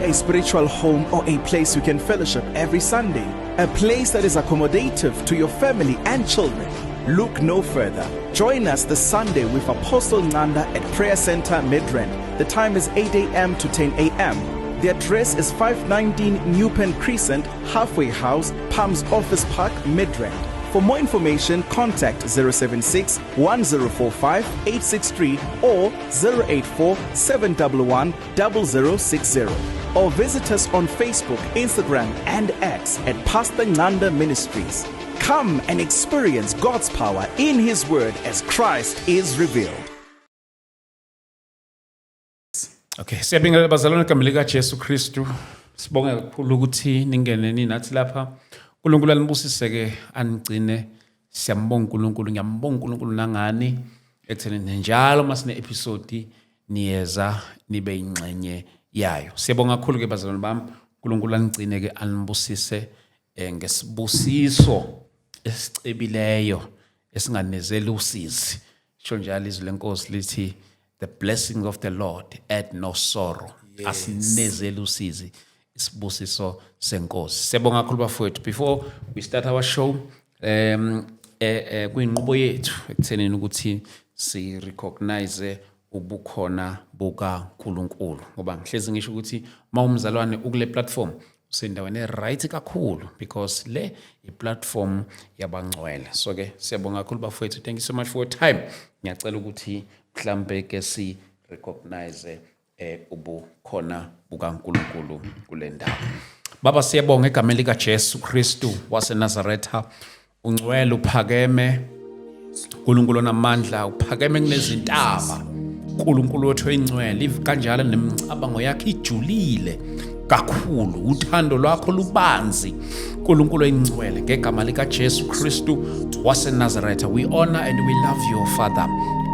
a spiritual home or a place you can fellowship every Sunday? A place that is accommodative to your family and children? Look no further. Join us this Sunday with Apostle Nanda at Prayer Center Midrand. The time is 8 a.m. to 10 a.m. The address is 519 Newpen Crescent, Halfway House, Palms Office Park, Midrand. For more information, contact 076 1045 863 or 084 711 0060. Or visit us on Facebook, Instagram, and X at Pastor Nanda Ministries. Come and experience God's power in His Word as Christ is revealed. Okay, siyabingelela bazalwane egameni likaJesu Kristu. Sibonge kakhulu ukuthi ningene ninathi lapha. uNkulunkulu anibusise ke, anigcine. Siyambonga uNkulunkulu, ngiyambonga uNkulunkulu nangani ekutheni njalo masine episode niyeza nibe ingxenye yayo. Siyabonga kakhulu ke bazalwane bami. uNkulunkulu anigcine ke, anibusise ngesibusiso esicebileyo esinganezeli usizi. Sho njalo izwi lenkosi lithi, "The blessing of the Lord add no sorrow." Asinezeli usizi isibusiso senkosi. Siyabonga kakhulu bafowethu. Before we start our show, kuyinqubo yethu ekuthenini ukuthi si recognize ubukhona bukaNkuluNkulu, ngoba ngihlezi ngisho ukuthi mawumzalwane ukule platform, usendaweni e-right kakhulu, because le i-platform yabangcwele. So ke siyabonga kakhulu bafowethu, thank you so much for your time. Ngiyacela ukuthi mhlambe ke si recognize ubukhona bukaNkuluNkulu kule ndawo. Baba, siyabonga egameni lika Jesu Kristu waseNazaretha. Ungcwele, uphakeme, uNkulunkulu onamandla, uphakeme kunezintaba. uNkulunkulu wethu oyingcwele, kanjalo nemicabango yakhe ijulile kakhulu, uthando lwakho lubanzi, uNkulunkulu oyingcwele. Ngegama lika Jesu Kristu waseNazaretha, we honor and we love you, Father,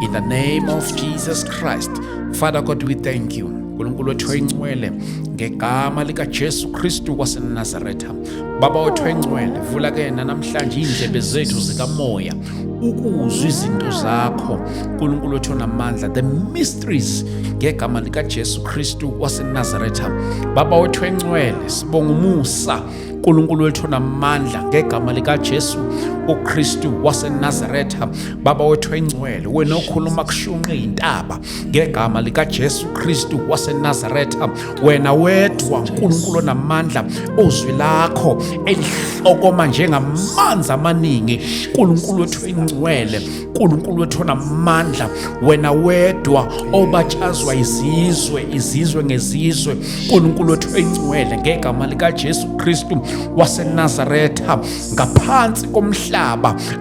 in the name of Jesus Christ. Father God, we thank you. uNkulunkulu wethu oyingcwele, ngegama lika Jesu Kristu waseNazaretha, Baba wethu oyingcwele, vula ke namhlanje indlebe zethu zikamoya ukuzwa izinto zakho, uNkulunkulu wethu onamandla, the mysteries, ngegama lika Jesu Kristu waseNazaretha. Baba wethu oyingcwele, sibonga umusa, uNkulunkulu wethu onamandla, ngegama lika Jesu uKristu waseNazaretha. Baba wethu oyingcwele, wena okhuluma kushunqe intaba, ngegama lika Jesu Kristu waseNazaretha, wena wedwa uNkulunkulu onamandla, uzwi lakho elihlokoma njengamanzi amaningi, uNkulunkulu wethu oyingcwele, uNkulunkulu wethu onamandla, wena wedwa obatshazwa izizwe, izizwe ngezizwe, uNkulunkulu wethu oyingcwele, ngegama lika Jesu Kristu waseNazaretha, ngaphansi komhlaba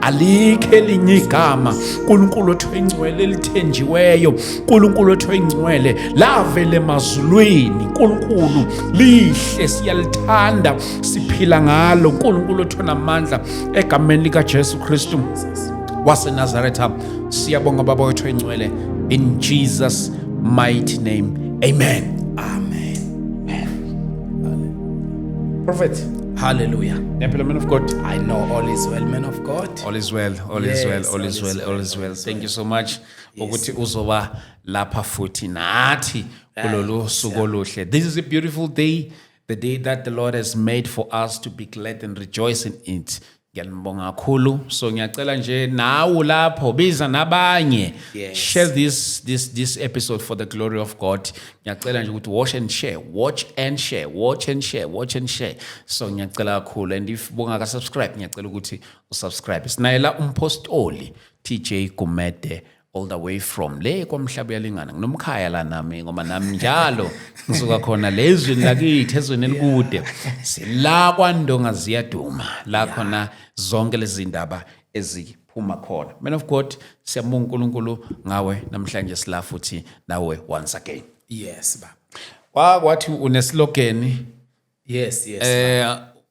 alikho elinye igama, uNkulunkulu wethu oyingcwele, elithenjiweyo. uNkulunkulu wethu oyingcwele, lavele emazulwini, uNkulunkulu, lihle, siyalithanda, siphila ngalo, uNkulunkulu wethu onamandla, egameni lika Jesu Kristu waseNazaretha. Siyabonga, baba wethu oyingcwele, in Jesus' mighty name, amen. Amen. Prophet. Hallelujah. Niyaphila, man of God? I know all is well, man of God. All is well, all is well, all is well, all is well. Thank you so much ukuthi uzoba lapha futhi nathi kulolu suku oluhle. This is a beautiful day, the day that the Lord has made for us to be glad and rejoice in it. Ngiyanibonga kakhulu. So ngiyacela nje nawe lapho, biza nabanye. Share this episode for the glory of God. Ngiyacela nje ukuthi watch and share, watch and share, watch and share, watch and share. So ngiyacela kakhulu, and if bongaka subscribe, ngiyacela ukuthi usubscribe. Sinayela umpostoli TJ Gumede all the way from le kwamhlaba uyalingana. Nginomkhaya la nami, ngoba nami njalo ngisuka khona le ezweni lakithi, ezweni elikude. Sila kwandonga ziyaduma la khona zonke lezi ndaba eziphuma khona. Man of God, siyabonga uNkulunkulu ngawe namhlanje, sila futhi nawe once again. Yes, baba. Kwakwathi uneslogan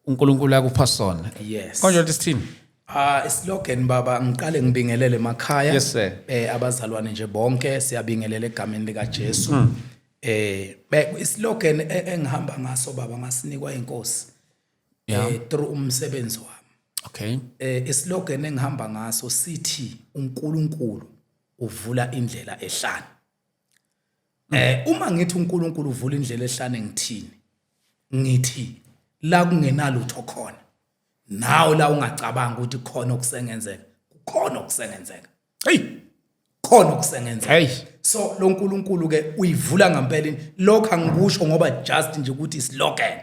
uNkulunkulu akupha sona. Konje ukuthi sithini? Ah, islogan, baba, ngiqale ngibingelele emakhaya. Yes, sir. Abazalwane nje bonke, siyabingelela egameni lika Jesu. Islogan engihamba ngaso, baba, ngasinikwa inkosi through umsebenzi wami. Islogan engihamba ngaso sithi, "UNkulunkulu uvula indlela ehlane." Uma ngithi uNkulunkulu uvula indlela ehlane, ngithini? Ngithi la kungenalutho khona, nawe la ungacabanga ukuthi khona okusengenzeka, kukhona okusengenzeka. Hey. Khona okusengenzeka. Hey. So lo nkulunkulu ke uyivula ngempela. Lokho angikusho ngoba just nje ukuthi slogan,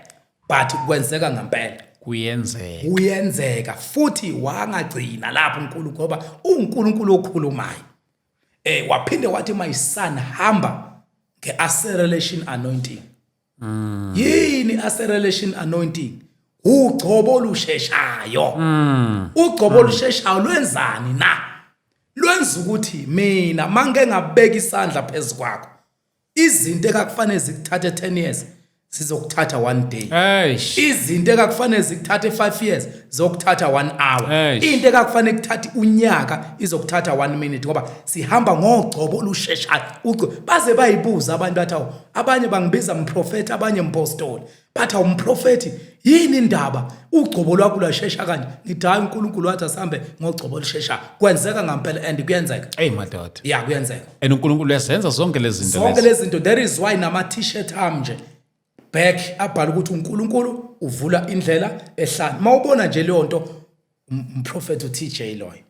but kwenzeka ngempela. Kuyenzeka. Kuyenzeka futhi. Wangagcina lapho uNkulunkulu, ngoba uNkulunkulu okhulumayo. Waphinde wathi, "My son, hamba ngeacceleration anointing." Yini acceleration anointing? Ugcobo olusheshayo. Ugcobo olusheshayo lwenzani na? Lwenza ukuthi mina manke ngabeka isandla phezukwakho, izinto ekakufanele zikuthathe 10 years zizokuthatha one day. Eish. Izinto ekakufanele zikuthathe 5 years zokuthatha 1 hour. Eish. Into ekakufanele kuthathe unyaka izokuthatha 1 minute, ngoba sihamba ngogcobo olusheshayo. Baze bayibuza abantu, bathi, "Awu," abanye bangibiza mprofeti, abanye mpostoli, bathi, "Awumprofeti, yini indaba ugcobo lwakho lwashesha kanje?" Ngithi, "Hayi, uNkulunkulu wathi asihambe ngogcobo olusheshayo." Kwenzeka ngempela and kuyenzeka. Hey madoda. Ya, kuyenzeka. And uNkulunkulu uyazenza zonke lezi zinto Zonke lezi. lezi zinto. There is why nama t-shirt ami nje back abhala ukuthi uNkulunkulu uvula indlela ehlane. Mawubona nje leyo nto, umprofeti uTJ loyo.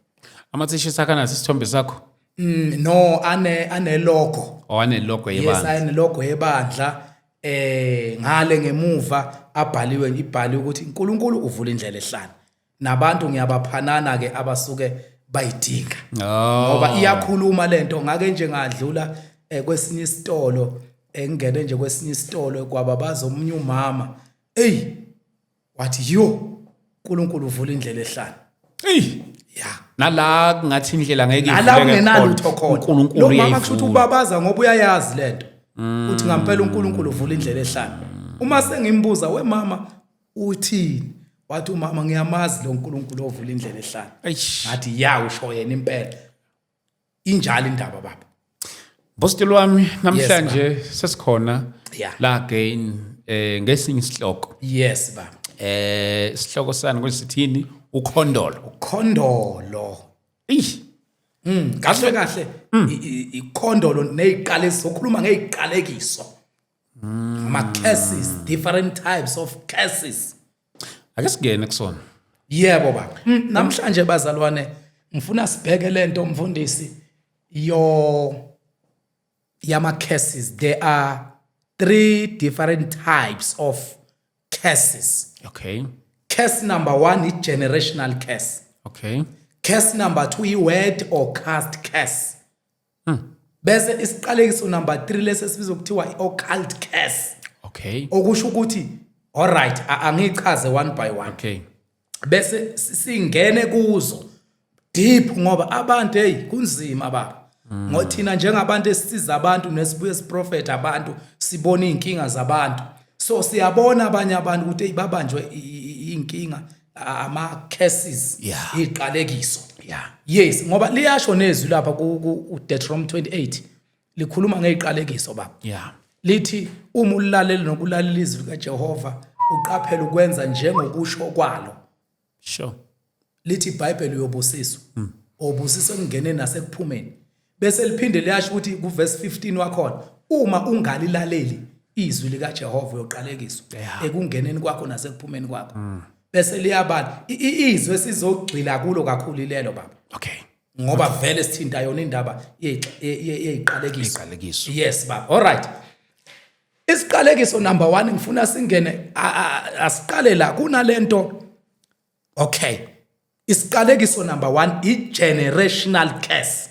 Ama t-shirts akho anaso isithombe sakho? No, ane logo. Owane logo Yes. yebandla. Ane logo yebandla. Ngale ngemuva abhaliwe, ibhaliwe ukuthi uNkulunkulu uvula indlela ehlane. Nabantu ngiyabaphanana ke abasuke bayidinga. Ngoba iyakhuluma lento. Ngake nje ngadlula kwesinye isitolo, engene nje kwesinye isitolo, kwababaza omunye umama, ey, wathi, "Yo, uNkulunkulu uvula indlela ehlane." Hey. Ya. Nala kungathi indlela ngeke Nala ivuleke. kungenalutho khona, uNkulunkulu lo mama kusho ukuthi uyayivula. ubabaza ngoba uyayazi lento, uthi ngampela uNkulunkulu uvula indlela ehlane. Uma sengimbuza, "We mama, uthini?" Wathi umama, "Ngiyamazi lo uNkulunkulu ovula indlela ehlane." Eish. Ngathi, "Ya, usho yena impela, injalo indaba, baba." Bostoli wami, namhlanje sesikhona la again ngesinye isihloko. Yes baba. Isihloko sani kwesithini? Ukhondolo. Khondolo. Eish. Kahle kahle ikhondolo neziqalekiso. Sokhuluma ngeziqalekiso, ama curses, different types of curses. Ake singene kusona. Yebo baba. Namhlanje bazalwane, ngifuna sibheke lento, mfundisi, yo yama curses. There are three different types of curses. Curse number 1 i generational curse. Curse number 2 i word or cast curse. Bese isiqalekiso number 3 lesi esibizwa kuthiwa i-occult curse. Okusho ukuthi, alright, angichaze one by one. Bese singene kuzo deep, ngoba abantu, hey, kunzima baba. Ngothina njengabantu esisiza abantu nesibuye siprofet abantu, sibona izinkinga zabantu, so siyabona abanye abantu ukuthi hey, babanjwe inkinga, ama curses, iziqalekiso. Yes, ngoba liyasho nezwi lapha ku Deuteronomy 28, likhuluma ngeziqalekiso baba. Lithi uma ulalela nokulalela izwi likaJehova, uqaphela ukwenza njengokusho kwalo, lithi iBhayibheli uyobusiswa, obusiswa ekungeneni nasekuphumeni. Bese liphinde liyasho ukuthi kuverse 15 wakhona, uma ungalilaleli izwi likaJehova uyoqalekiswa ekungeneni kwakho nasekuphumeni kwakho. Bese liyabala izwi esizogxila kulo kakhulu ilelo baba, ngoba vele sithinta yona indaba yeziqalekiso. Iziqalekiso. Yes baba. All right, isiqalekiso number 1, ngifuna singene, asiqale la kunalento. Okay, isiqalekiso number 1, i-generational curse.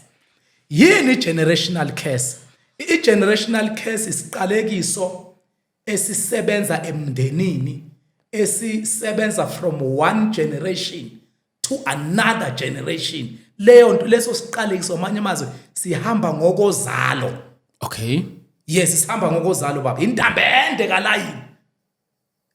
Yini i-generational curse? I-generational curse isiqalekiso esisebenza emndenini, esisebenza from one generation to another generation. Leyo nto, leso siqalekiso, amanye amazwi, sihamba ngokozalo. Yes, sihamba ngokozalo baba, intambo ende kalayini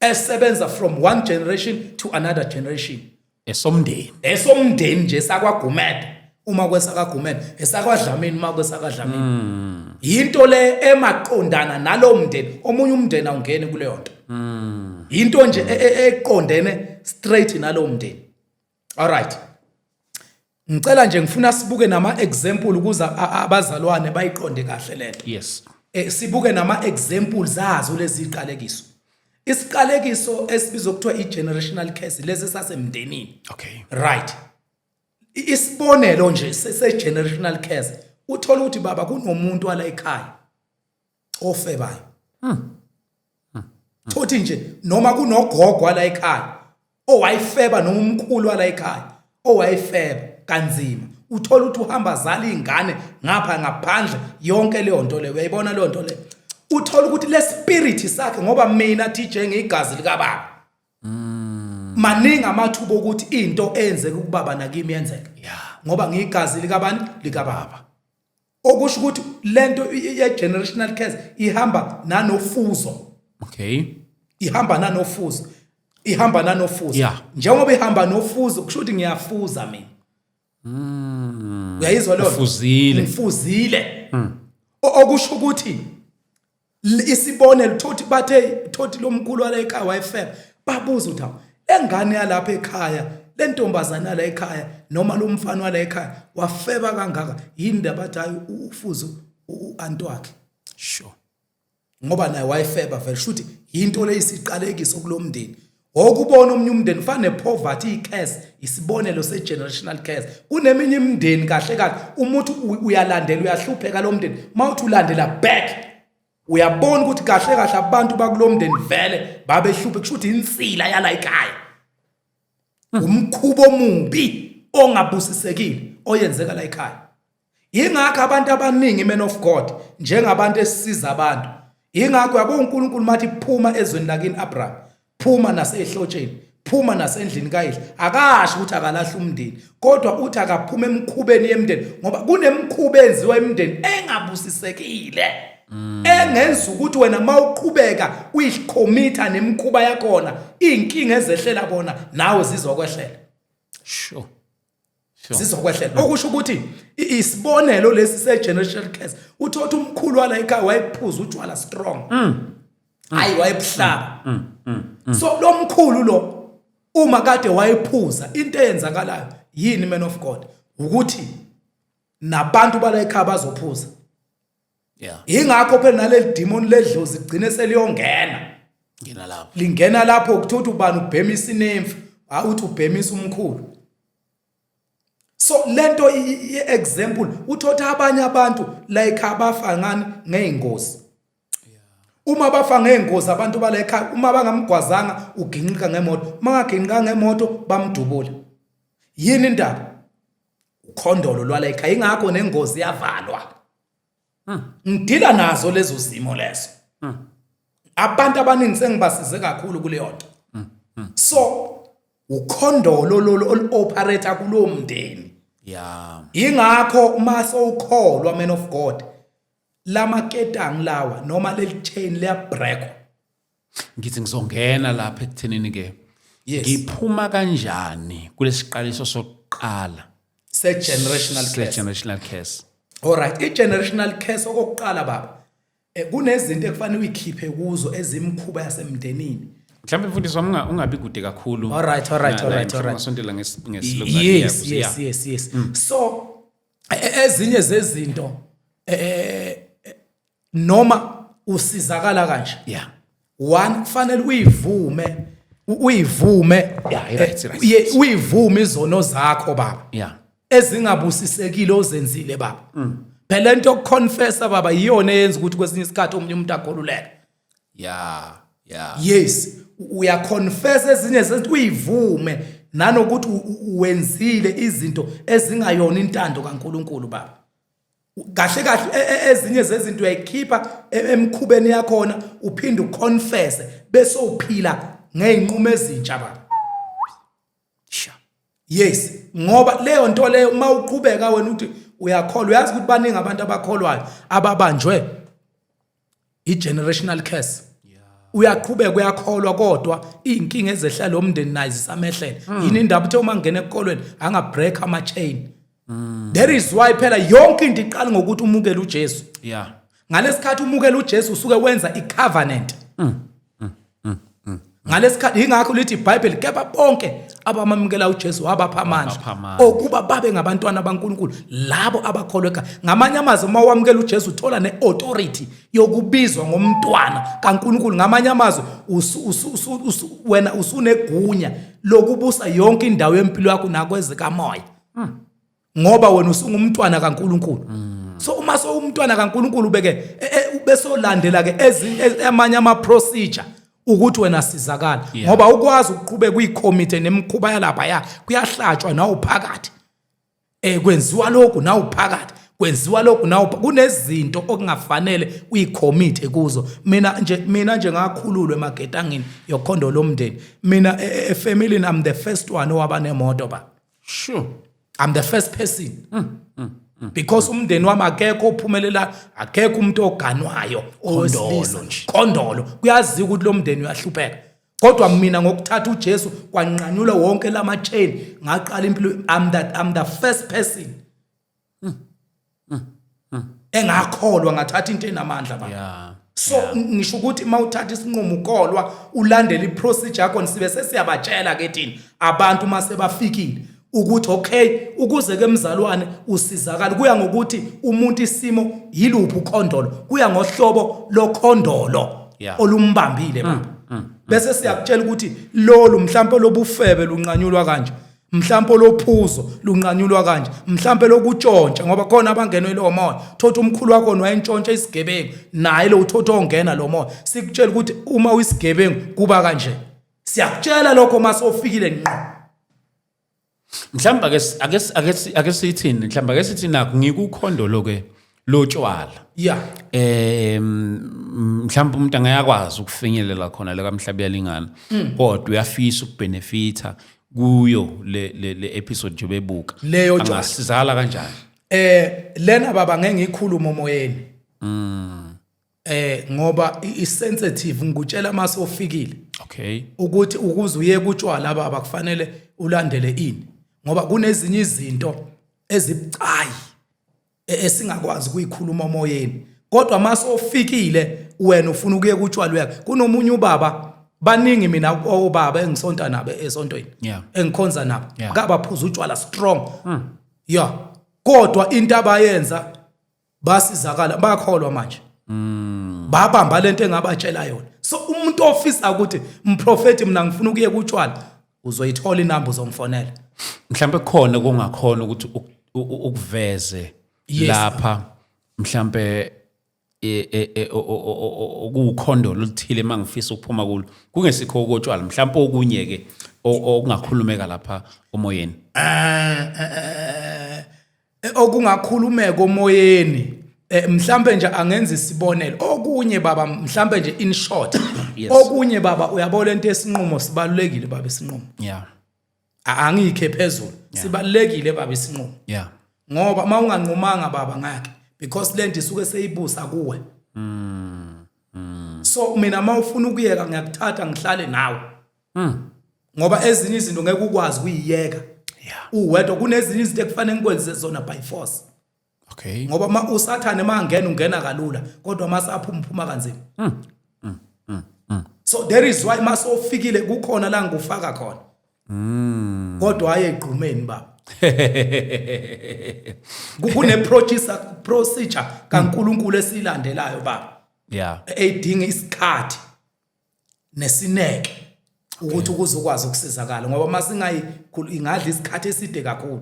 esebenza from one generation to another generation. Esomndeni. Esomndeni nje sakwaGumede uma kwesakaGumede, esakwaDlamini uma kwesakaDlamini. Yinto le emaqondana nalo mndeni, omunye umndeni awungeni kuleyo nto. Into nje eqondene straight nalo mndeni. Alright, ngicela nje, ngifuna sibuke nama example ukuze abazalwane bayiqonde kahle lento. Sibuke nama examples azo lezi ziqalekiso. Isiqalekiso esibizwa kuthiwa i-generational curse, lesi sasemndenini. Right, isibonelo nje se-generational curse, uthola ukuthi, baba, kunomuntu wala ekhaya ofebayo, thothi nje noma kunogogo wala ekhaya owayifeba, noma umkhulu wala ekhaya owayifeba kanzima. Uthola ukuthi uhamba azala izingane ngapha ngaphandle, yonke leyo nto leyo, uyayibona leyo nto leyo. Uthola ukuthi le spirit sakhe, ngoba mina TJ ngiyigazi likababa, maningi amathuba okuthi into eyenzeka kubaba nakimi yenzeke, ngoba ngiyigazi likabani? Likababa. Okusho ukuthi lento ye generational curse ihamba nanofuzo. Ihamba nanofuzo, ihamba nanofuzo. Njengoba ihamba nofuzo, kusho ukuthi ngiyafuza mina. Uyayizwa leyo nto? Ufuzile. Ngifuzile. Okusho ukuthi isibonelo, thothi bathe, thothi lo mkhulu wala ekhaya wayefeba, babuza ukuthi, hawu, lengane yalapha ekhaya, le ntombazana yala ekhaya, noma lo mfana wala ekhaya wafeba kangaka, yini ndaba? Bathi, hayi, ufuzo u-anti wakhe, ngoba naye wayefeba vele. Shuthi yinto leyisiqalekiso kulomndeni. Okubona omunye umndeni ufana nepoverty, i-curse, isibonelo se-generational curse. Kuneminye imindeni, kahle kahle, umuntu uyalandela, uyahlupheka lo mndeni. Mawuthi ulandela back, uyabona ukuthi kahle kahle abantu bakulo mndeni vele babehluphe. Kusho ukuthi insila yala ekhaya, umkhubo omubi ongabusisekile oyenzeka la ekhaya. Ingakho abantu abaningi, men of God, njengabantu esisiza abantu, ingakho yabo uNkulunkulu mathi, "Phuma ezweni lakini, Abraham, phuma nasehlotsheni, phuma nasendlini kayihlo," akasho ukuthi akalahla umndeni, kodwa uthi akaphuma emkhubeni yemndeni, ngoba kunemkhuba enziwa emndeni engabusisekile, engenza ukuthi wena mawuqhubeka uyikhomitha nemikhuba yakhona, iy'nkinga ezehlela bona nawe zizokwehlela. Zizokwehlela. Okusho ukuthi isibonelo lesi se-generational curse, uthi umkhulu wala ekhaya wayephuza utshwala strong, hayi, wayebuhlaba. So lo mkhulu lo, uma kade wayephuza, into eyenzakalayo yini, man of God? Ukuthi nabantu bala ekhaya bazophuza. Ingakho phela naleli demon ledlozi ligcine seliyongena. Ngena lapho. Lingena lapho, kuthiwa ubani ubhemisa inemfu, uthi ubhemisa umkhulu. So lento i-example, uthotha abanye abantu like abafa ngani? Ngeyingozi. Uma bafa ngeyingozi abantu bala ekhaya, uma bangamgwazanga, uginqika ngemoto, uma ngaginqika ngemoto, bamdubula. Yini indaba? Ukhondolo lwala ekhaya. Ingakho nengozi yavalwa. Ngidila nazo lezo zimo lezo. Abantu abaningi sengibasize kakhulu kuleyo nto. So ukhondolo lolo olu-operate kulowo mndeni. Ingakho uma sowukholwa, man of God, lamaketangi lawa noma leli chain liyabreakwa. Ngithi ngizongena lapha ekuthenini ke, ngiphuma kanjani kulesiqaliso sokuqala se-generational curse? Se-generational curse. Alright, i-generational curse, okokuqala, baba, kunezinto ekufanele uyikhiphe kuzo ezimkhuba yasemndenini. Mhlawumbe, mfundisi wami, ungabi kude kakhulu. Alright, alright, alright. Ungasondela ngesilokuzane. Yes, so ezinye zezinto, noma usizakala kanje, one, kufanele uyivume, uyivume. Yeah, right, right. Uyivume izono zakho, baba, ezingabusisekile ozenzile, baba. Phela into yokuconfessa, baba, iyona eyenza ukuthi kwesinye isikhathi omunye umuntu akhululeke. Yes, uyaconfess ezinye zezinto, uyivume nanokuthi wenzile izinto ezingayona intando kaNkuluNkulu, baba. Kahle kahle, ezinye zezinto uyayikhipha emkhubeni yakhona, uphinde uconfesse, bese uphila ngey'nqumo ezintsha, baba. Yes, ngoba leyo nto leyo, uma uqhubeka wena uthi uyakholwa, uyazi ukuthi baningi abantu abakholwayo ababanjwe i-generational curse. Uyaqhubeka uyakholwa, kodwa iy'nkinga ezehla lo mndeni nayo zisamehlela. Yini indaba? Uthe uma ngena ekukholweni, anga-break ama-chain. That is why phela yonke into iqala ngokuthi umukele uJesu. Ngalesikhathi umukela uJesu, usuke wenza i-covenant. Ngalesikhathi ingakho lithi iBhayibheli, kepha bonke abamamukela uJesu wabapha amandla Wabapha amandla. Okuba babe ngabantwana baNkulunkulu, labo abakholwa ekhaya. Ngamanye amazwi, uma wamukela uJesu uthola neauthority yokubizwa ngomntwana kaNkulunkulu. Ngamanye amazwi, wena usunegunya lokubusa yonke indawo yempilo yakho nakwezikamoya, ngoba wena usungumntwana kaNkulunkulu. So uma sowumntwana kaNkulunkulu beke bese olandela ke amanye ama procedure ukuthi wena sizakala, ngoba ukwazi ukuqhubeka uyicommit nemikhuba yalapha ya kuyahlatshwa nawo phakathi, kwenziwa lokhu nawo phakathi, kwenziwa lokhu nawo kunezinto okungafanele uyicommit kuzo. Mina nje ngakhululwa emagetangini yokhondo lomndeni. Mina efamily I'm the first one owaba nemoto ba. I'm the first person. Because umndeni wami akekho ophumelela, akekho umuntu oganwayo owesilisa. Nje. Khondolo. Kuyaziwa ukuthi lo mndeni uyahlupheka. Kodwa mina ngokuthatha uJesu kwanqanyulwa wonke lama chain, ngaqala impilo. I'm the first person engakholwa ngathatha into enamandla baba. So ngisho ukuthi uma uthatha isinqumo ukholwa, ulandela iprocedure yakho, sibe sesiyabatshela ke thina abantu uma sebafikile ukuthi okay, ukuze ke mzalwane usizakala, kuya ngokuthi umuntu isimo yiluphi ukhondolo, kuya ngohlobo lokhondolo olumbambile baba. Bese siyakutshela ukuthi lolu mhlampe lobufebe lunqanyulwa kanje, mhlampe lophuzo lunqanyulwa kanje, mhlampe lokutshontsha, ngoba khona abangenwe lo moya, thothi umkhulu wakho wayentshontsha isigebengu, naye lo uthotha ongena lo moya. Sikutshela ukuthi uma uyisigebengu kuba kanje, siyakutshela lokho mase ufikile ngqo. Mhlawumbe ake sithini, mhlawumbe ake sithi nakho ngikukhondolo ke lotshwala. Mhlawumbe umuntu angayakwazi ukufinyelela khona la kamhlaba yalingana, kodwa uyafisa ukubenefita kuyo le episode nje bebuka. Leyo tshwala. Angasizakala kanjani? Lena baba ngeke ngikhulume omoyeni. Ngoba i-sensitive, ngikutshela mase ufikile ukuthi ukuze uye kutshwala baba kufanele ulandele ini, ngoba kunezinye izinto ezibucayi esingakwazi ukuyikhuluma omoyeni. Kodwa mase ufikile wena ufuna ukuye kutshwala, uyaka kunomunye ubaba, baningi mina obaba engisonta nabo esontweni engikhonza nabo, kabaphuza utshwala strong, yeah, kodwa into abayenza basizakala, bakholwa manje, babamba lento engabatshela yona. So umuntu ofisa ukuthi mprofeti mina ngifuna ukuye kutshwala, uzoyithola inamba, uzongifonela. Mhlawumbe khona kungakhona ukuthi ukuveze lapha mhlambe okuwukhondolo oluthile mangifisa ukuphuma kulo, kungesikho ukotshwala, mhlawumbe okunye ke okungakhulumeka lapha omoyeni. Okungakhulumeka omoyeni, mhlambe nje angenza isibonelo okunye baba, mhlambe nje in short, okunye baba, uyabona into esinqumo sibalulekile baba, isinqumo. Angikhe phezulu, sibalulekile baba isinqumo, ngoba uma unganqumanga baba ngakhe, because lento isuke seyibusa kuwe. So mina uma ufuna ukuyeka ngiyakuthatha ngihlale nawe, ngoba ezinye izinto ngeke ukwazi ukuyiyeka uwedwa. Kunezinye izinto ekufanele ngikwenze zona by force, ngoba uma usathane mangena ungena kalula, kodwa masaphuma uphuma kanzima. So there is why masofikile kukhona la ngikufaka khona, kodwa hayi egqumeni baba. Kune procedure kaNkuluNkulu esilandelayo baba, eyidinga isikhathi nesineke ukuthi ukuze ukwazi ukusizakala, ngoba masingayi ingadla isikhathi eside kakhulu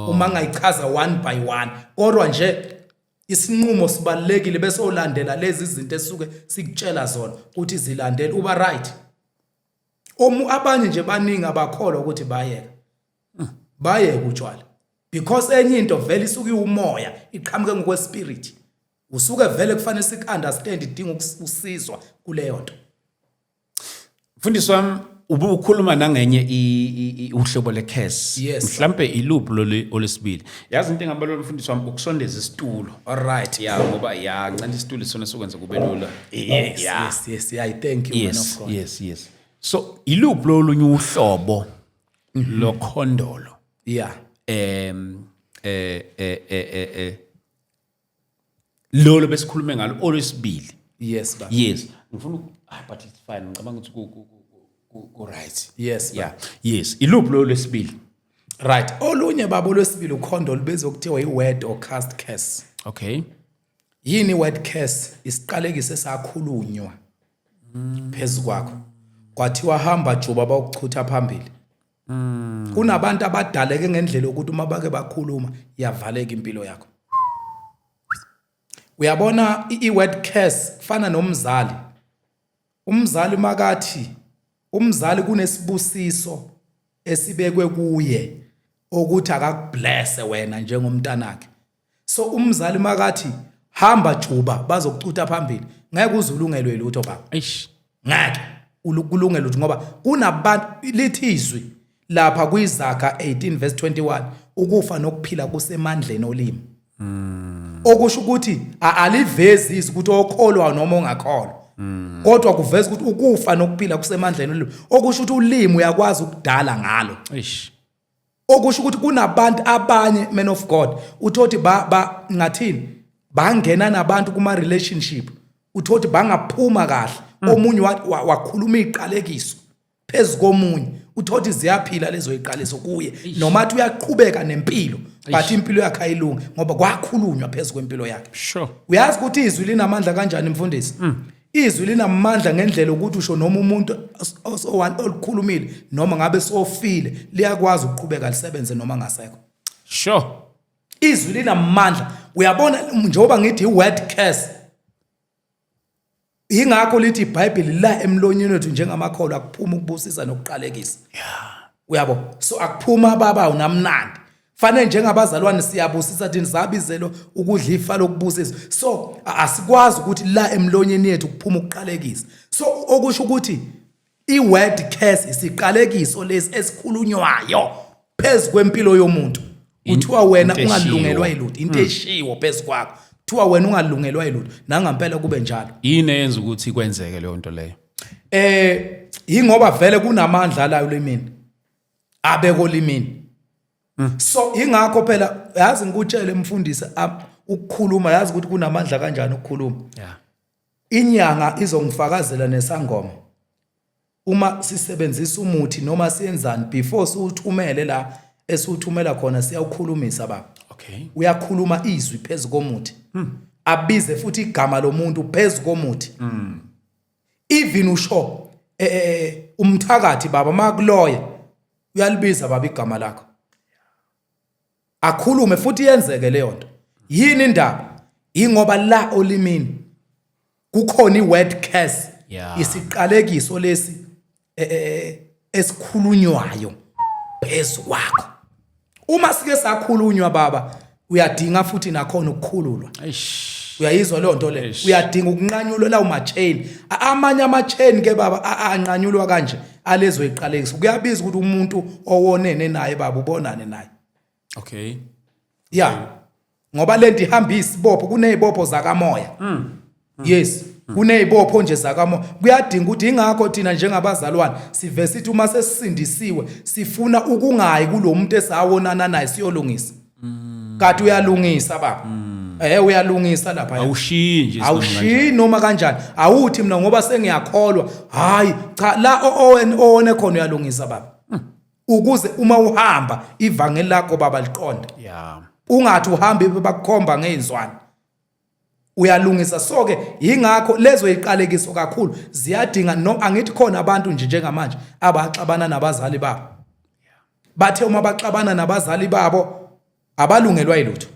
uma ngayichaza one by one. Kodwa nje isinqumo sibalulekile, bese ulandela lezi zinto esuke sikutshela zona ukuthi zilandele, uba right. Omu abanye nje baningi abakholwa ukuthi bayeka, bayeka utshwala, because enye into vele isuke iwumoya, iqhamuke ngokwespirit, usuke vele kufanele sik-understand, idinga ukusizwa kuleyo nto. Mfundisi wami, ube ukhuluma nangenye uhlobo lecurse. Mhlambe iluphi lolu olesibili? Yazi into engabalula mfundisi wami ukusondeza isitulo. All right. Ya, ngoba ya ncane isitulo sona sokwenza kube lula. Yes. Yes, yeah, thank you, man of God. Yes, so iluphi lolunye uhlobo lokhondolo? Em eh eh eh eh eh lolo besikhulume ngalo olwesibili. Yes baba. Yes, ngifuna but it's fine, ngicabanga ukuthi Ku right. Yes. Yeah, yes, iluphi lo lesibili? Right, olunye babo lwesibili ukhondo lubizwa kuthiwa i-word or cast curse. Yini i-word curse? Isiqalekiso esakhulunywa phezu kwakho, kwathiwa hamba juba, bakuchutha phambili. Kunabantu abadaleke ngendlela yokuthi uma bake bakhuluma, iyavaleka impilo yakho. Uyabona, i-word curse kufana nomzali. Umzali makathi, umzali kunesibusiso esibekwe kuye ukuthi akakublesse wena njengomntanakhe. So umzali makathi hamba juba, bazokucutha phambili, ngeke uze ulungelwe lutho, baba. Eish. Ngeke kulungele lutho, ngoba kunabantu, lithi izwi lapha kwiZaga 18 verse 21, ukufa nokuphila kusemandleni olimi. Okusho ukuthi alivezi izwi ukuthi okholwa noma ongakholwa, kodwa kuveza ukuthi ukufa nokuphila kusemandleni olimi, okusho ukuthi ulimi uyakwazi ukudala ngalo. Eish. Okusho ukuthi kunabantu abanye, man of God, uthothi ba ngathini, bangena nabantu kuma relationship, uthothi bangaphuma kahle, omunye wakhuluma iqalekiso phezu komunye, uthothi ziyaphila lezo iqaliso kuye, noma athi uyaqhubeka nempilo, but impilo yakhe ayilungi ngoba kwakhulunywa phezu kwempilo yakhe. Uyazi ukuthi izwi linamandla kanjani, mfundisi? Izwi linamandla ngendlela ukuthi usho noma umuntu olukhulumile, noma ngabe sofile, liyakwazi ukuqhubeka lisebenze noma ngasekho. Izwi linamandla. Uyabona, njengoba ngithi i-word curse, ingakho lithi iBhayibheli la emlonyeni wethu njengamakholwa akuphuma ukubusisa nokuqalekisa. Uyabo, so akuphuma baba unamnandi, fanele njengabazalwane siyabusisa thina, sabizelwa ukudla ifa lokubusisa. So asikwazi ukuthi la emlonyeni yethu kuphuma ukuqalekisa. So okusho ukuthi i-word curse isiqalekiso lesi esikhulunywayo phezu kwempilo yomuntu, kuthiwa wena Into eshiwo. ungalungelwa yilutho, into eshiwo phezu kwakho, kuthiwa wena ungalungelwa yilutho, nangampela kube njalo. Yini eyenza ukuthi kwenzeke leyo nto leyo? Ingoba vele kunamandla la olimini, abeko olimini. So ingakho phela, yazi, ngikutshele mfundisi, ukukhuluma, yazi ukuthi kunamandla kanjani ukukhuluma. Inyanga izongifakazela nesangoma, uma sisebenzisa umuthi noma siyenzani, before siwuthumele la esiwuthumela khona, siyawukhulumisa, baba. Uyakhuluma izwi phezu komuthi, abize futhi igama lomuntu phezu komuthi. Even usho umthakathi, baba, makuloya uyalibiza, baba, igama lakho, akhulume futhi yenzeke leyo nto. Yini indaba? Ingoba la olimini kukhona i-word curse. Isiqalekiso lesi esikhulunywayo phezu kwakho. Uma sike sakhulunywa, baba, uyadinga futhi nakhona ukukhululwa. Eish. Uyayizwa leyo nto leyo? Eish. Uyadinga ukunqanyulwa lawo ma-chain. Amanye ama-chain ke, baba, anqanyulwa kanje alezo iqalekiso. Kuyabiza ukuthi umuntu owonene naye, baba, ubonane naye. Ya, ngoba lento ihamba isibopho, kunezibopho zakamoya. Yes, kunezibopho nje zakamoya, kuyadinga ukuthi, ingakho thina njengabazalwane sive sithi uma sesisindisiwe sifuna ukungayi kulo muntu esawonana naye siyolungisa. Kanti uyalungisa, baba, uyalungisa lapha. Awushiyi nje. Awushiyi noma kanjani. Awuthi mina ngoba sengiyakholwa, hayi cha, la owene khona uyalungisa, baba, ukuze uma uhamba ivangeli lakho, baba, liqonde. Ungathi uhambe bakukhomba ngey'nzwane. Uyalungisa. So ke yingakho lezo iqalekiso kakhulu ziyadinga. No, angithi khona abantu nje njengamanje abaxabana nabazali babo, bathe uma baxabana nabazali babo abalungelwa yilutho.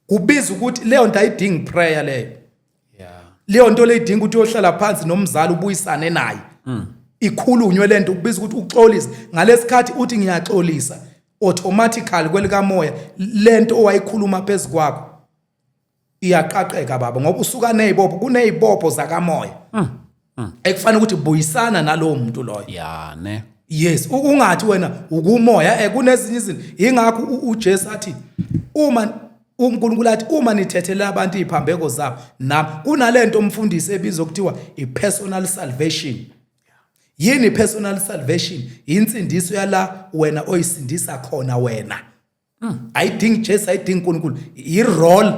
Kubiza ukuthi leyo nto ayidingi prayer leyo. Leyo nto le idinga ukuthi uyohlala phansi nomzali, ubuyisane naye, ikhulunywe lento. Kubiza ukuthi uxolise. Ngalesikhathi uthi ngiyaxolisa, automatically kwelikamoya lento owayikhuluma phezu kwakho iyaqaqeka, baba, ngoba usuka nezibopho, kunezibopho zakamoya ekufanele ukuthi buyisana nalowo muntu loyo. Ya ne. Yes, ungathi wena ukumoya, kunezinye izinto. Ingakho uJesu athi, uma uNkulunkulu athi uma nithethela abantu iziphambeko zabo, nami kunalento, umfundisi, ebizwa kuthiwa ipersonal salvation. Yini personal salvation? Insindiso yala wena oyisindisa khona wena. Ayidingi Jesu, ayidingi uNkulunkulu, i-role.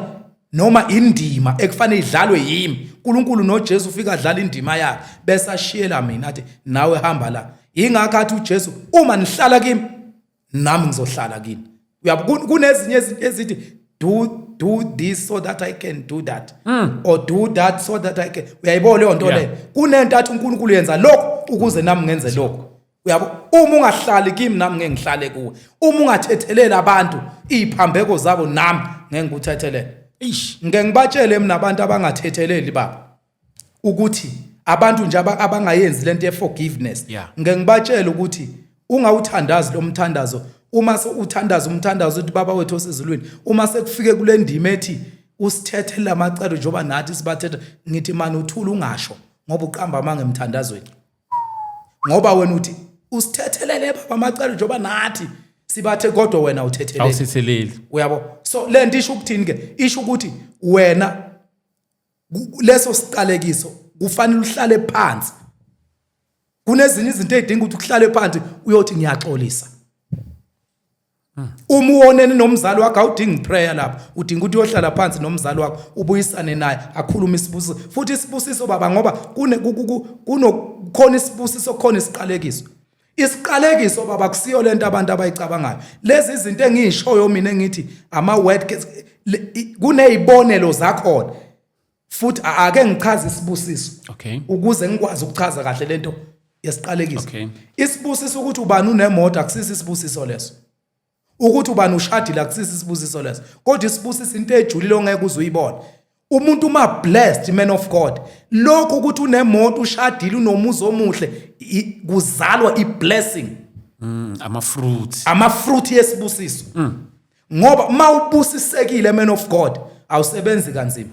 Noma indima ekufanele idlalwe yimi. uNkulunkulu noJesu ufika adlala indima yakhe bese ashiyela mina athi nawe hamba la. Ingakho athi uJesu, uma nihlala kimi nami ngizohlala kini. Uyabo, kunezinye izinto ezithi do this so that I can do that, or do that so that I can. Uyayibona leyo nto leyo? Kunento athi uNkulunkulu yenza lokho ukuze nami ngenze lokho. Uyabo, uma ungahlali kimi nami ngeke ngihlale kuwe. Uma ungathetheleli abantu iziphambeko zabo nami ngeke ngikuthethelele. Eish. Ngeke ngibatshele mina abantu abangathetheleli baba ukuthi abantu nje abangayenzi lento ye-forgiveness. Ngeke ngibatshele ukuthi ungawuthandazi lo mthandazo. Uma uthandaza umthandazo uthi Baba wethu osezulwini, uma sekufike kule ndima ethi usithethele amacala njengoba nathi sibathetha, ngithi mani uthula ungasho ngoba uqamba amanga emthandazweni. Ngoba wena uthi usithethelele baba amacala njengoba nathi sibathe, kodwa wena uthethelele. Awuthetheleli. Uyabo? So le nto isho ukuthini ke? Isho ukuthi wena leso siqalekiso kufanele uhlale phansi. Kunezinye izinto ezidinga ukuthi uhlale phansi uyothi ngiyaxolisa. Uma uwonene nomzali wakho awudingi prayer lapho, udinga ukuthi uyohlala phansi nomzali wakho ubuyisane naye, akhulume isibusiso. Futhi isibusiso baba, ngoba kunokhona isibusiso, khona isiqalekiso. Isiqalekiso baba kusiyo lento abantu abayicabangayo. Lezi izinto engiyishoyo mina engithi ama word curse, kunezibonelo zakhona. Futhi ake ngichaze isibusiso. Ukuze ngikwazi ukuchaza kahle lento yesiqalekiso. Isibusiso ukuthi ubani unemoto akusisi isibusiso leso. Ukuthi ubani ushadile akusisi isibusiso leso. Kodwa isibusiso into ejulile ongeke uze uyibone. Umuntu uma blessed, man of God, lokho ukuthi unemoto, ushadile, unomuzi omuhle, kuzalwa i-blessing. Ama-fruit. Ama-fruit yesibusiso. Ngoba uma ubusisekile, man of God, awusebenzi kanzima.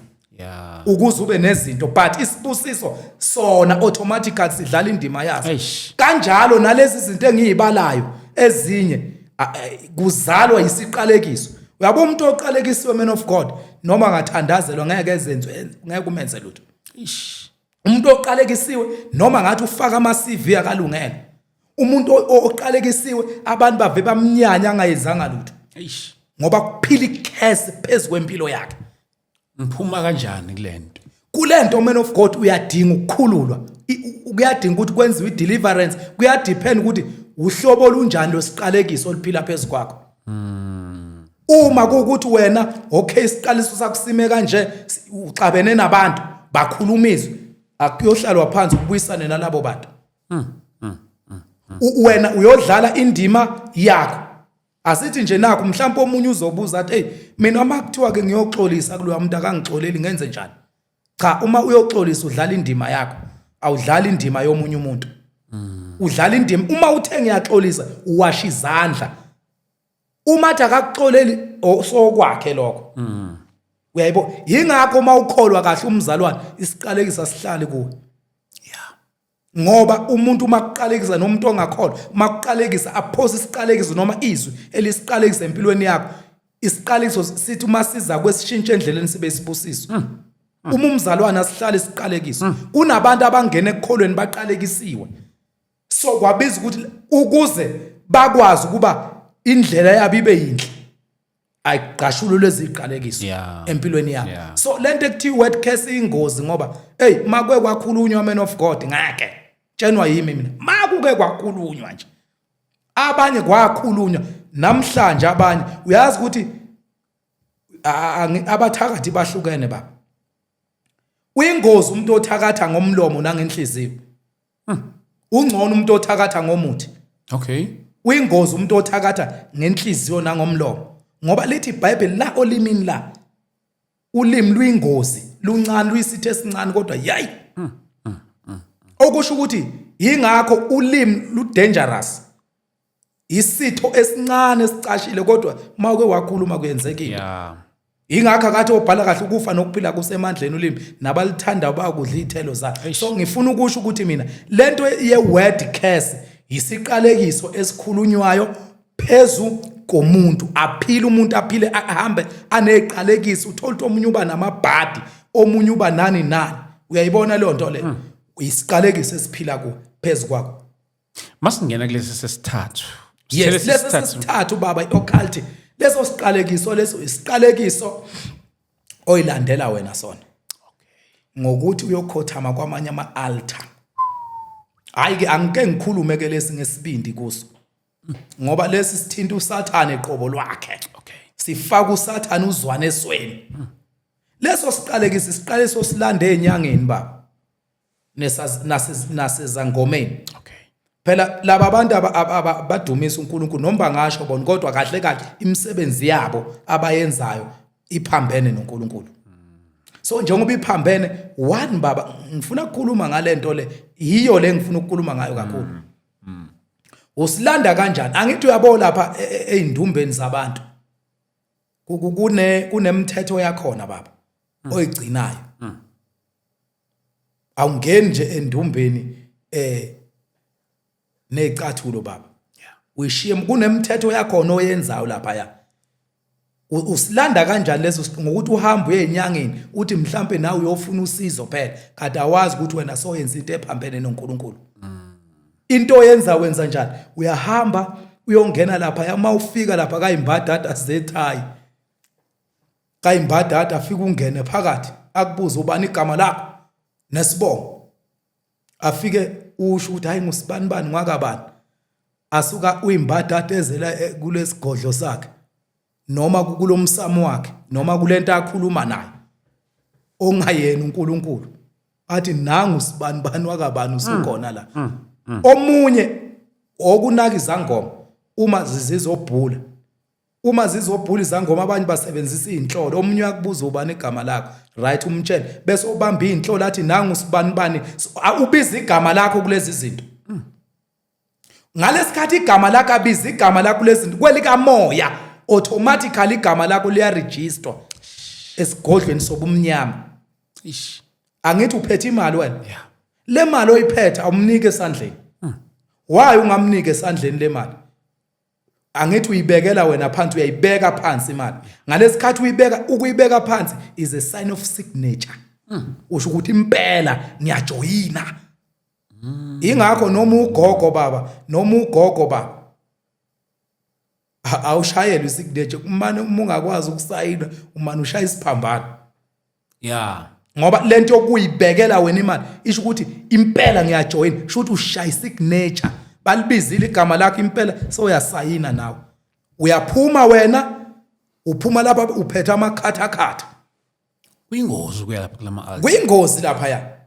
Ukuze ube nezinto, but isibusiso sona automatically sidlala indima yaso. Eish. Kanjalo nalezi zinto engiyibalayo ezinye kuzalwa isiqalekiso. Uyabo umuntu oqalekisiwe, man of God, noma ngathandazelwa ngeke ezenzwe, ngeke umenze lutho. Eish. Umuntu oqalekisiwe noma ngathi ufaka ama CV akalungele. Umuntu oqalekisiwe abantu bave bamnyanya angayenzanga lutho. Eish. Ngoba kuphila icurse phezulu kwempilo yakhe. Ngiphuma kanjani kulento? Kulento, man of God, uyadinga ukukhululwa. Kuyadinga ukuthi kwenziwe i-deliverance. Kuyadepend ukuthi uhlobo olunjani losiqalekiso oluphila phezulu kwakho. Uma kuwukuthi wena okay isiqaliso sakho sime kanje, uxabene nabantu bakhuluma izwi, akuyohlalwa phansi ubuyisane nalabo bantu. Wena uyodlala indima yakho. Asithi nje nakho mhlawumbe omunye uzobuza athi, hey, mina uma kuthiwa ke ngiyoxolisa kuloya muntu akangixoleli ngenze njani? Cha, uma uyoxolisa udlala indima yakho, awudlali indima yomunye umuntu. Udlala indima uma uthe ngiyaxolisa uwasha izandla. Uma athi akakuxoleli sokwakhe lokho. Uyayibo, yingakho uma ukholwa kahle umzalwane isiqalekiso asihlali kuwe. Ngoba umuntu uma kuqalekisa nomuntu ongakholwa, uma kuqalekisa aphose isiqalekiso noma izwi elisiqalekisa empilweni yakho, isiqalekiso sithi uma siza kwesishintshe endleleni sibe isibusiso. Uma umzalwane asihlale isiqalekiso. Kunabantu abangena ekukholweni baqalekisiwe. So kwabiza ukuthi ukuze bakwazi ukuba indlela yabo ibe yinhle, ayigqashulwe lezi ziqalekiso empilweni yabo. So lento ekuthiwa word curse ingozi, ngoba hey, makuke kwakhulunywa, man of God, ngeke tshenwa yimi mina, makuke kwakhulunywa nje abanye kwakhulunywa namhlanje abanye uyazi ukuthi abathakathi bahlukene baba. Uyingozi umuntu othakatha ngomlomo nangenhliziyo. Ungcono umuntu othakatha ngomuthi. Uyingozi umuntu othakatha ngenhliziyo nangomlomo, ngoba lithi iBhayibheli la olimini la ulimi luyingozi, luncane, luyisithe esincane kodwa yayi. Okusho ukuthi yingakho ulimi lu dangerous. Isitho esincane esicashile kodwa uma uke wakhuluma kuyenzekile. Ingakho akathi obhala kahle ukufa nokuphila kusemandleni ulimi, nabalithanda bakudla izithelo zakhe. So ngifuna ukusho ukuthi mina lento ye word curse isiqalekiso esikhulunywayo phezu komuntu, aphile umuntu, aphile ahambe aneziqalekiso, uthola ukuthi omunye uba namabhadi, omunye uba nani nani. Uyayibona leyo nto leyo? Isiqalekiso esiphila ku phezu kwakho. Masingena kulesi sesithathu. Yes, lesi sesithathu baba, i-occult. Leso siqalekiso leso isiqalekiso Oyilandela wena sona ngokuthi uyokhothama kwamanye ama-altar. Hayi ke, angike ngikhulume ke lesi ngesibindi kuso, ngoba lesi sithinta uSathane qobo lwakhe. Sifaka uSathane uzwane esweni. Leso siqalekisi siqaleso silande enyangeni baba, nasezangomeni. Phela laba bantu badumisa uNkulunkulu noma bangasho bona, kodwa kahle kahle imisebenzi yabo abayenzayo iphambene noNkulunkulu. So njengoba iphambene one baba, ngifuna ukukhuluma ngalento le, yiyo le ngifuna ukukhuluma ngayo kakhulu. Usilanda kanjani? Angithi uyabo lapha eindumbeni zabantu kunemithetho yakhona baba oyigcinayo. Awungeni nje endumbeni nezicathulo baba, uyishiye, kunemithetho yakhona oyenzayo lapha ya. Usilanda kanjani leso? Ngokuthi uhambe uye enyangeni, uthi mhlambe nawe uyofuna usizo phela, kanti awazi ukuthi wena soyenza into ephambene noNkulunkulu. Into oyenza, wenza njani? Uyahamba uyongena lapha, uma ufika lapha kayimbadada zethayi, kayimbadada, afike ungene phakathi, akubuze ubani igama lakho nesibongo, afike usho ukuthi hayi, ngusibani bani ngwakabani. Asuka uyimbadada ezela kulesigodlo sakhe noma kulomsamo wakhe noma kulento akhuluma naye ongayena uNkulunkulu, athi nangu sibani bani wakabani usukhona la. Omunye okunaka izangoma uma zizobhula, uma zizobhula izangoma, abanye basebenzisa izinhlolo. Omunye uyakubuza ubani igama lakho, right, umtshele, bese ubamba izinhlolo athi nangu sibani bani. Ubiza igama lakho kulezi zinto. Ngalesikhathi igama lakho, abiza igama lakho kulezi zinto, kwelikamoya automatically igama lakho liyaregister esigodlweni sobumnyama. Ish. Angithi uphethe imali wena? Yeah. Le mali oyiphethe awumnike esandleni. Why ungamnike esandleni le mali? Angithi uyibekela wena phansi, uyayibeka phansi imali. Ngalesikhathi uyibeka, ukuyibeka phansi is a sign of signature. Usho ukuthi impela ngiyajoyina. Ingakho noma ugogo baba, noma ugogo baba, awushayelwe isignature kumane, uma ungakwazi ukusayina umane ushaya isiphambano. Ngoba lento yokuyibekela wena imali isho ukuthi impela ngiyajoyina, sho ukuthi ushaya isignature, balibizile igama lakho impela, sewuyasayina nawe, uyaphuma wena, uphuma lapha uphethe amakhathakhatha. Kuyingozi ukuya lapha kulama altar. Kuyingozi lapha ya,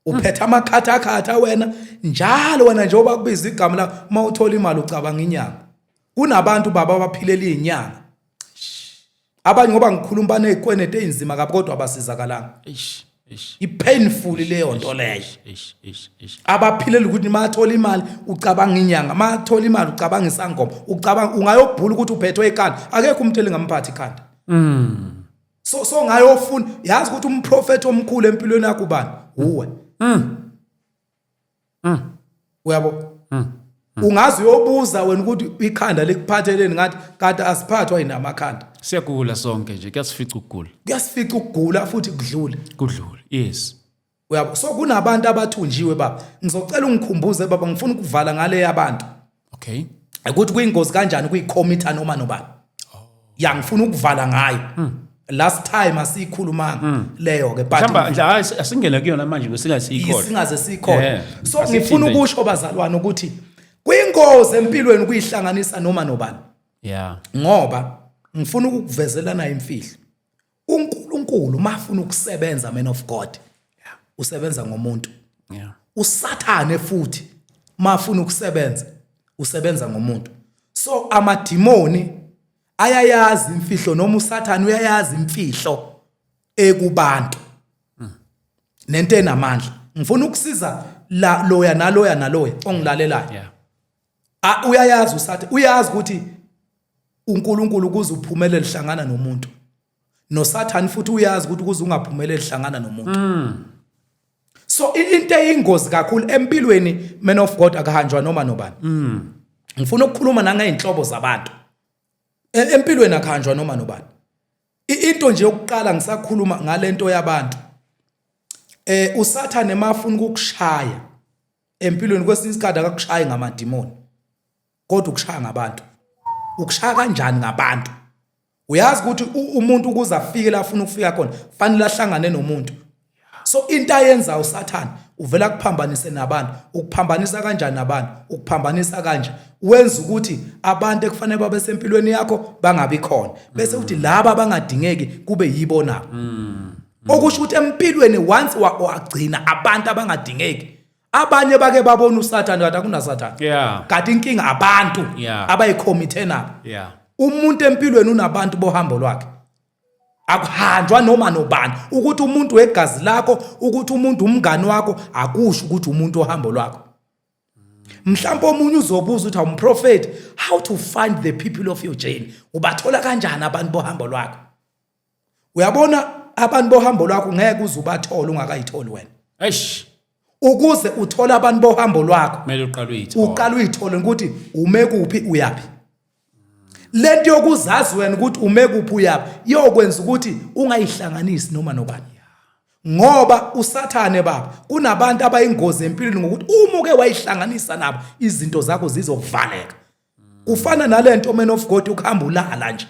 uphethe amakhathakhatha wena njalo wena, njengoba kubiza igama lakho, uma uthola imali ucabanga inyanga. Kunabantu baba abaphilela izinyanga, abanye ngoba ngikhuluma banezikweletu ezinzima kabi, kodwa abasizakalanga. Eish, eish. I-painful leyo nto leyo. Eish, eish, eish. Abaphilela ukuthi mathola imali ucabanga inyanga, mathola imali ucabanga isangoma, ucabanga ungayobhula ukuthi uphethwe ikhanda, akekho umuntu elingamphathi ikhanda. So ngayofuna, yazi ukuthi umprofeti omkhulu empilweni yakho ubani? Uwe. Uyabo, ungaze uyobuza wena ukuthi ikhanda likuphatheleni, ngathi kade asiphathwa yini amakhanda. Siyagula sonke nje, kuyasifica ukugula. Kuyasifica ukugula futhi kudlule. Kudlule, yes. Uyabo, so kunabantu abathunjiwe baba. Ngizocela ungikhumbuze baba, ngifuna ukuvala ngale yabantu ukuthi kuyingozi kanjani kuyikhomitha noma nobani. Ya, ngifuna ukuvala ngayo. Last time asiyikhulumanga leyo ke, but Mhlamba nje, hayi, asingene kuyona manje ngesingasiyikhohle. Singaze sikhona. So Asithinte ngifuna nje. ukusho bazalwane ukuthi kuyingozi empilweni ukuyihlanganisa noma nobani, ngoba ngifuna ukukuvezelana imfihlo. uNkulunkulu mafuna ukusebenza, man of God, usebenza ngomuntu. Usathane futhi mafuna ukusebenza usebenza ngomuntu. So amadimoni ayayazi imfihlo, noma usathane uyayazi imfihlo ekubantu nento enamandla. Ngifuna ukusiza la loya naloya naloya ongilalelayo. Uyayazi usathi, uyazi ukuthi uNkulunkulu ukuze uphumelele hlangana nomuntu, noSathane futhi uyazi ukuthi ukuze ungaphumeleli hlangana nomuntu. So into eyingozi kakhulu empilweni, man of God, akahanjwa noma nobani. Ngifuna ukukhuluma nangeyinhlobo zabantu. Empilweni akuhanjwa noma nobani. Into nje yokuqala ngisakhuluma ngalento yabantu, uSathane mafuna ukukushaya empilweni, kwesinye isikhathi akakushayi ngamadimoni, kodwa ukushaya ngabantu. Ukushaya kanjani ngabantu? Uyazi ukuthi umuntu ukuze afike la afuna ukufika khona fanele ahlangane nomuntu. So into ayenza uSathane uvela kuphambanise nabantu. Ukuphambanisa kanjani nabantu? Ukuphambanisa kanje, wenza ukuthi abantu ekufanele babe sempilweni yakho bangabi khona, bese uthi laba abangadingeki kube yibo nabo. Okusho ukuthi empilweni once wagcina abantu abangadingeki, abanye bake babona uSathane kanti akunaSathane. Kanti inkinga abantu abayikhomithe nabo. Umuntu empilweni unabantu bohambo lwakhe. Akuhanjwa noma nobani. Ukuthi umuntu wegazi lakho, ukuthi umuntu umngani wakho, akusho ukuthi umuntu ohambo lwakho. Mhlawumbe omunye uzobuza ukuthi awumprofeti, how to find the people of your journey? Ubathola kanjani abantu bohambo lwakho? Uyabona, abantu bohambo lwakho ngeke uze ubathole ungakayitholi wena. Eish. Ukuze uthole abantu bohambo lwakho kumele uqale uyithole. Uqale uyithole ukuthi ume kuphi, uyaphi. Lento yokuzazi wena ukuthi ume kuphi, uyaphi, iyokwenza ukuthi ungayihlanganisi noma nobani. Ngoba uSathane baba, kunabantu abayingozi empilweni ngokuthi uma uke wayihlanganisa nabo izinto zakho zizovaleka. Kufana nalento, man of God, ukuhamba ulala nje.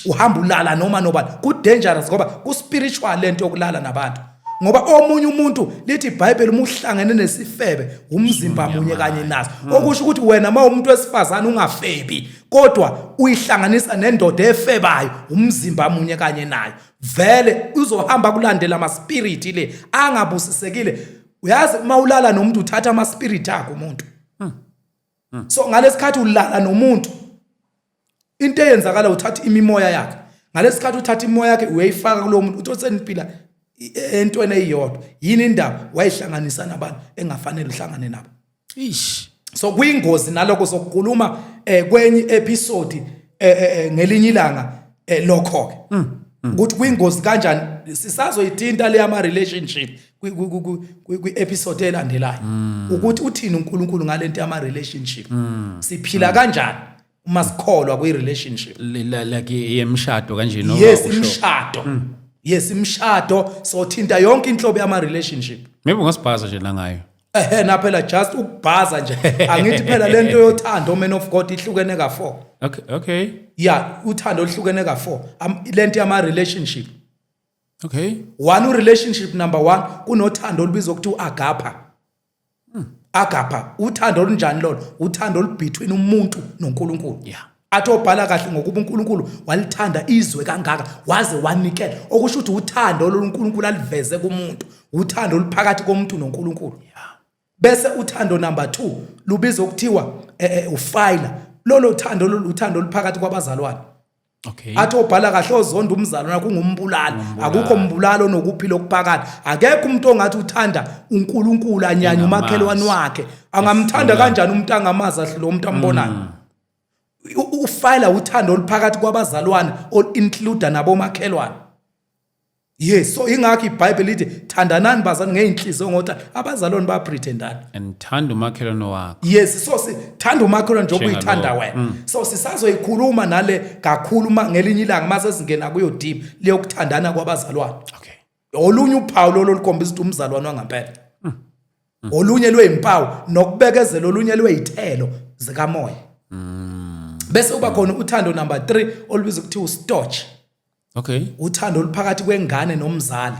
Uhamba ulala noma nobani, ku dangerous ngoba ku spiritual lento yokulala nabantu. Ngoba omunye umuntu, lithi iBhayibheli, uma uhlangene nesifebe umzimba munye kanye naso. Okusho ukuthi wena uma umuntu wesifazane ungafebi kodwa uyihlanganisa nendoda efebayo, umzimba munye kanye nayo, vele uzohamba kulandela ama spirit le angabusisekile. Uyazi, uma ulala nomuntu uthatha ama spirit akho umuntu. So ngalesikhathi ulala nomuntu, into eyenzakala uthatha imimoya yakhe. Ngalesikhathi uthatha imimoya yakhe uyayifaka kulowo muntu, uthi seniphila entweni eyodwa. Yini indaba wayihlanganisa nabantu engafanele uhlangane nabo? Ish. So kuyingozi nalokho, sokukhuluma kwenye episode ngelinye ilanga lokho ke ukuthi kuyingozi kanjani. Sisazoyithinta le ama relationship kwi episode elandelayo, ukuthi uthini uNkulunkulu ngalento yama relationship, siphila kanjani uma sikholwa kwi relationship. Like yemshado kanje noma Yes, imishado. Yes, imishado, sothinta yonke inhlobo yama relationship. Maybe ungasibhaza nje la ngayo. Ehe, na phela just ukubhaza nje, angithi phela lento yothando, man of God, ihlukene ka4. Yeah, uthando oluhlukene ka4, lento yama relationship. One, relationship number 1, kunothando olubizwa ukuthi uagapa. Agapa, uthando olunjani lolo? Uthando olubetween umuntu noNkulunkulu. Athi obhala kahle, ngokuba uNkulunkulu walithanda izwe kangaka waze wanikela. Okusho ukuthi uthando loluNkulunkulu aliveze kumuntu, uthando oluphakathi komuntu noNkulunkulu. Bese uthando number 2 lubizwa ukuthiwa uphila. Lolo thando lolu uthando oluphakathi kwabazalwane. Athi obhala kahle, ozonda umzalwane kungumbulali. Akukho mbulali onokuphila okuphakathi. Akekho umuntu ongathi uthanda uNkulunkulu anyanya Engamazi. umakhelwane wakhe. Angamthanda kanjani umuntu angamazi, ahlule umuntu ambonayo? Ufayila uthando oluphakathi kwabazalwane olu-include nabomakhelwane. Yes, so ingakho iBhayibheli lithi thandanani bazalwane ngeyinhliziyo ngothando. Abazalwane bayapretendana. And thanda umakhelwane wakho. Yes, so sithanda umakhelwane njengoba uyithanda Njengalowo. wena. So sisazoyikhuluma nale kakhulu ngelinye ilanga mase singena kuyo deep leyokuthandana kwabazalwane. Olunye uphawu lolo lukhombisa ukuthi umzalwane wangampela. Olunye lweyimpawu nokubekezela, olunye lweyithelo zikamoya. Bese kuba khona uthando number 3 olubizwa ukuthi ustorge. Uthando oluphakathi kwengane nomzali.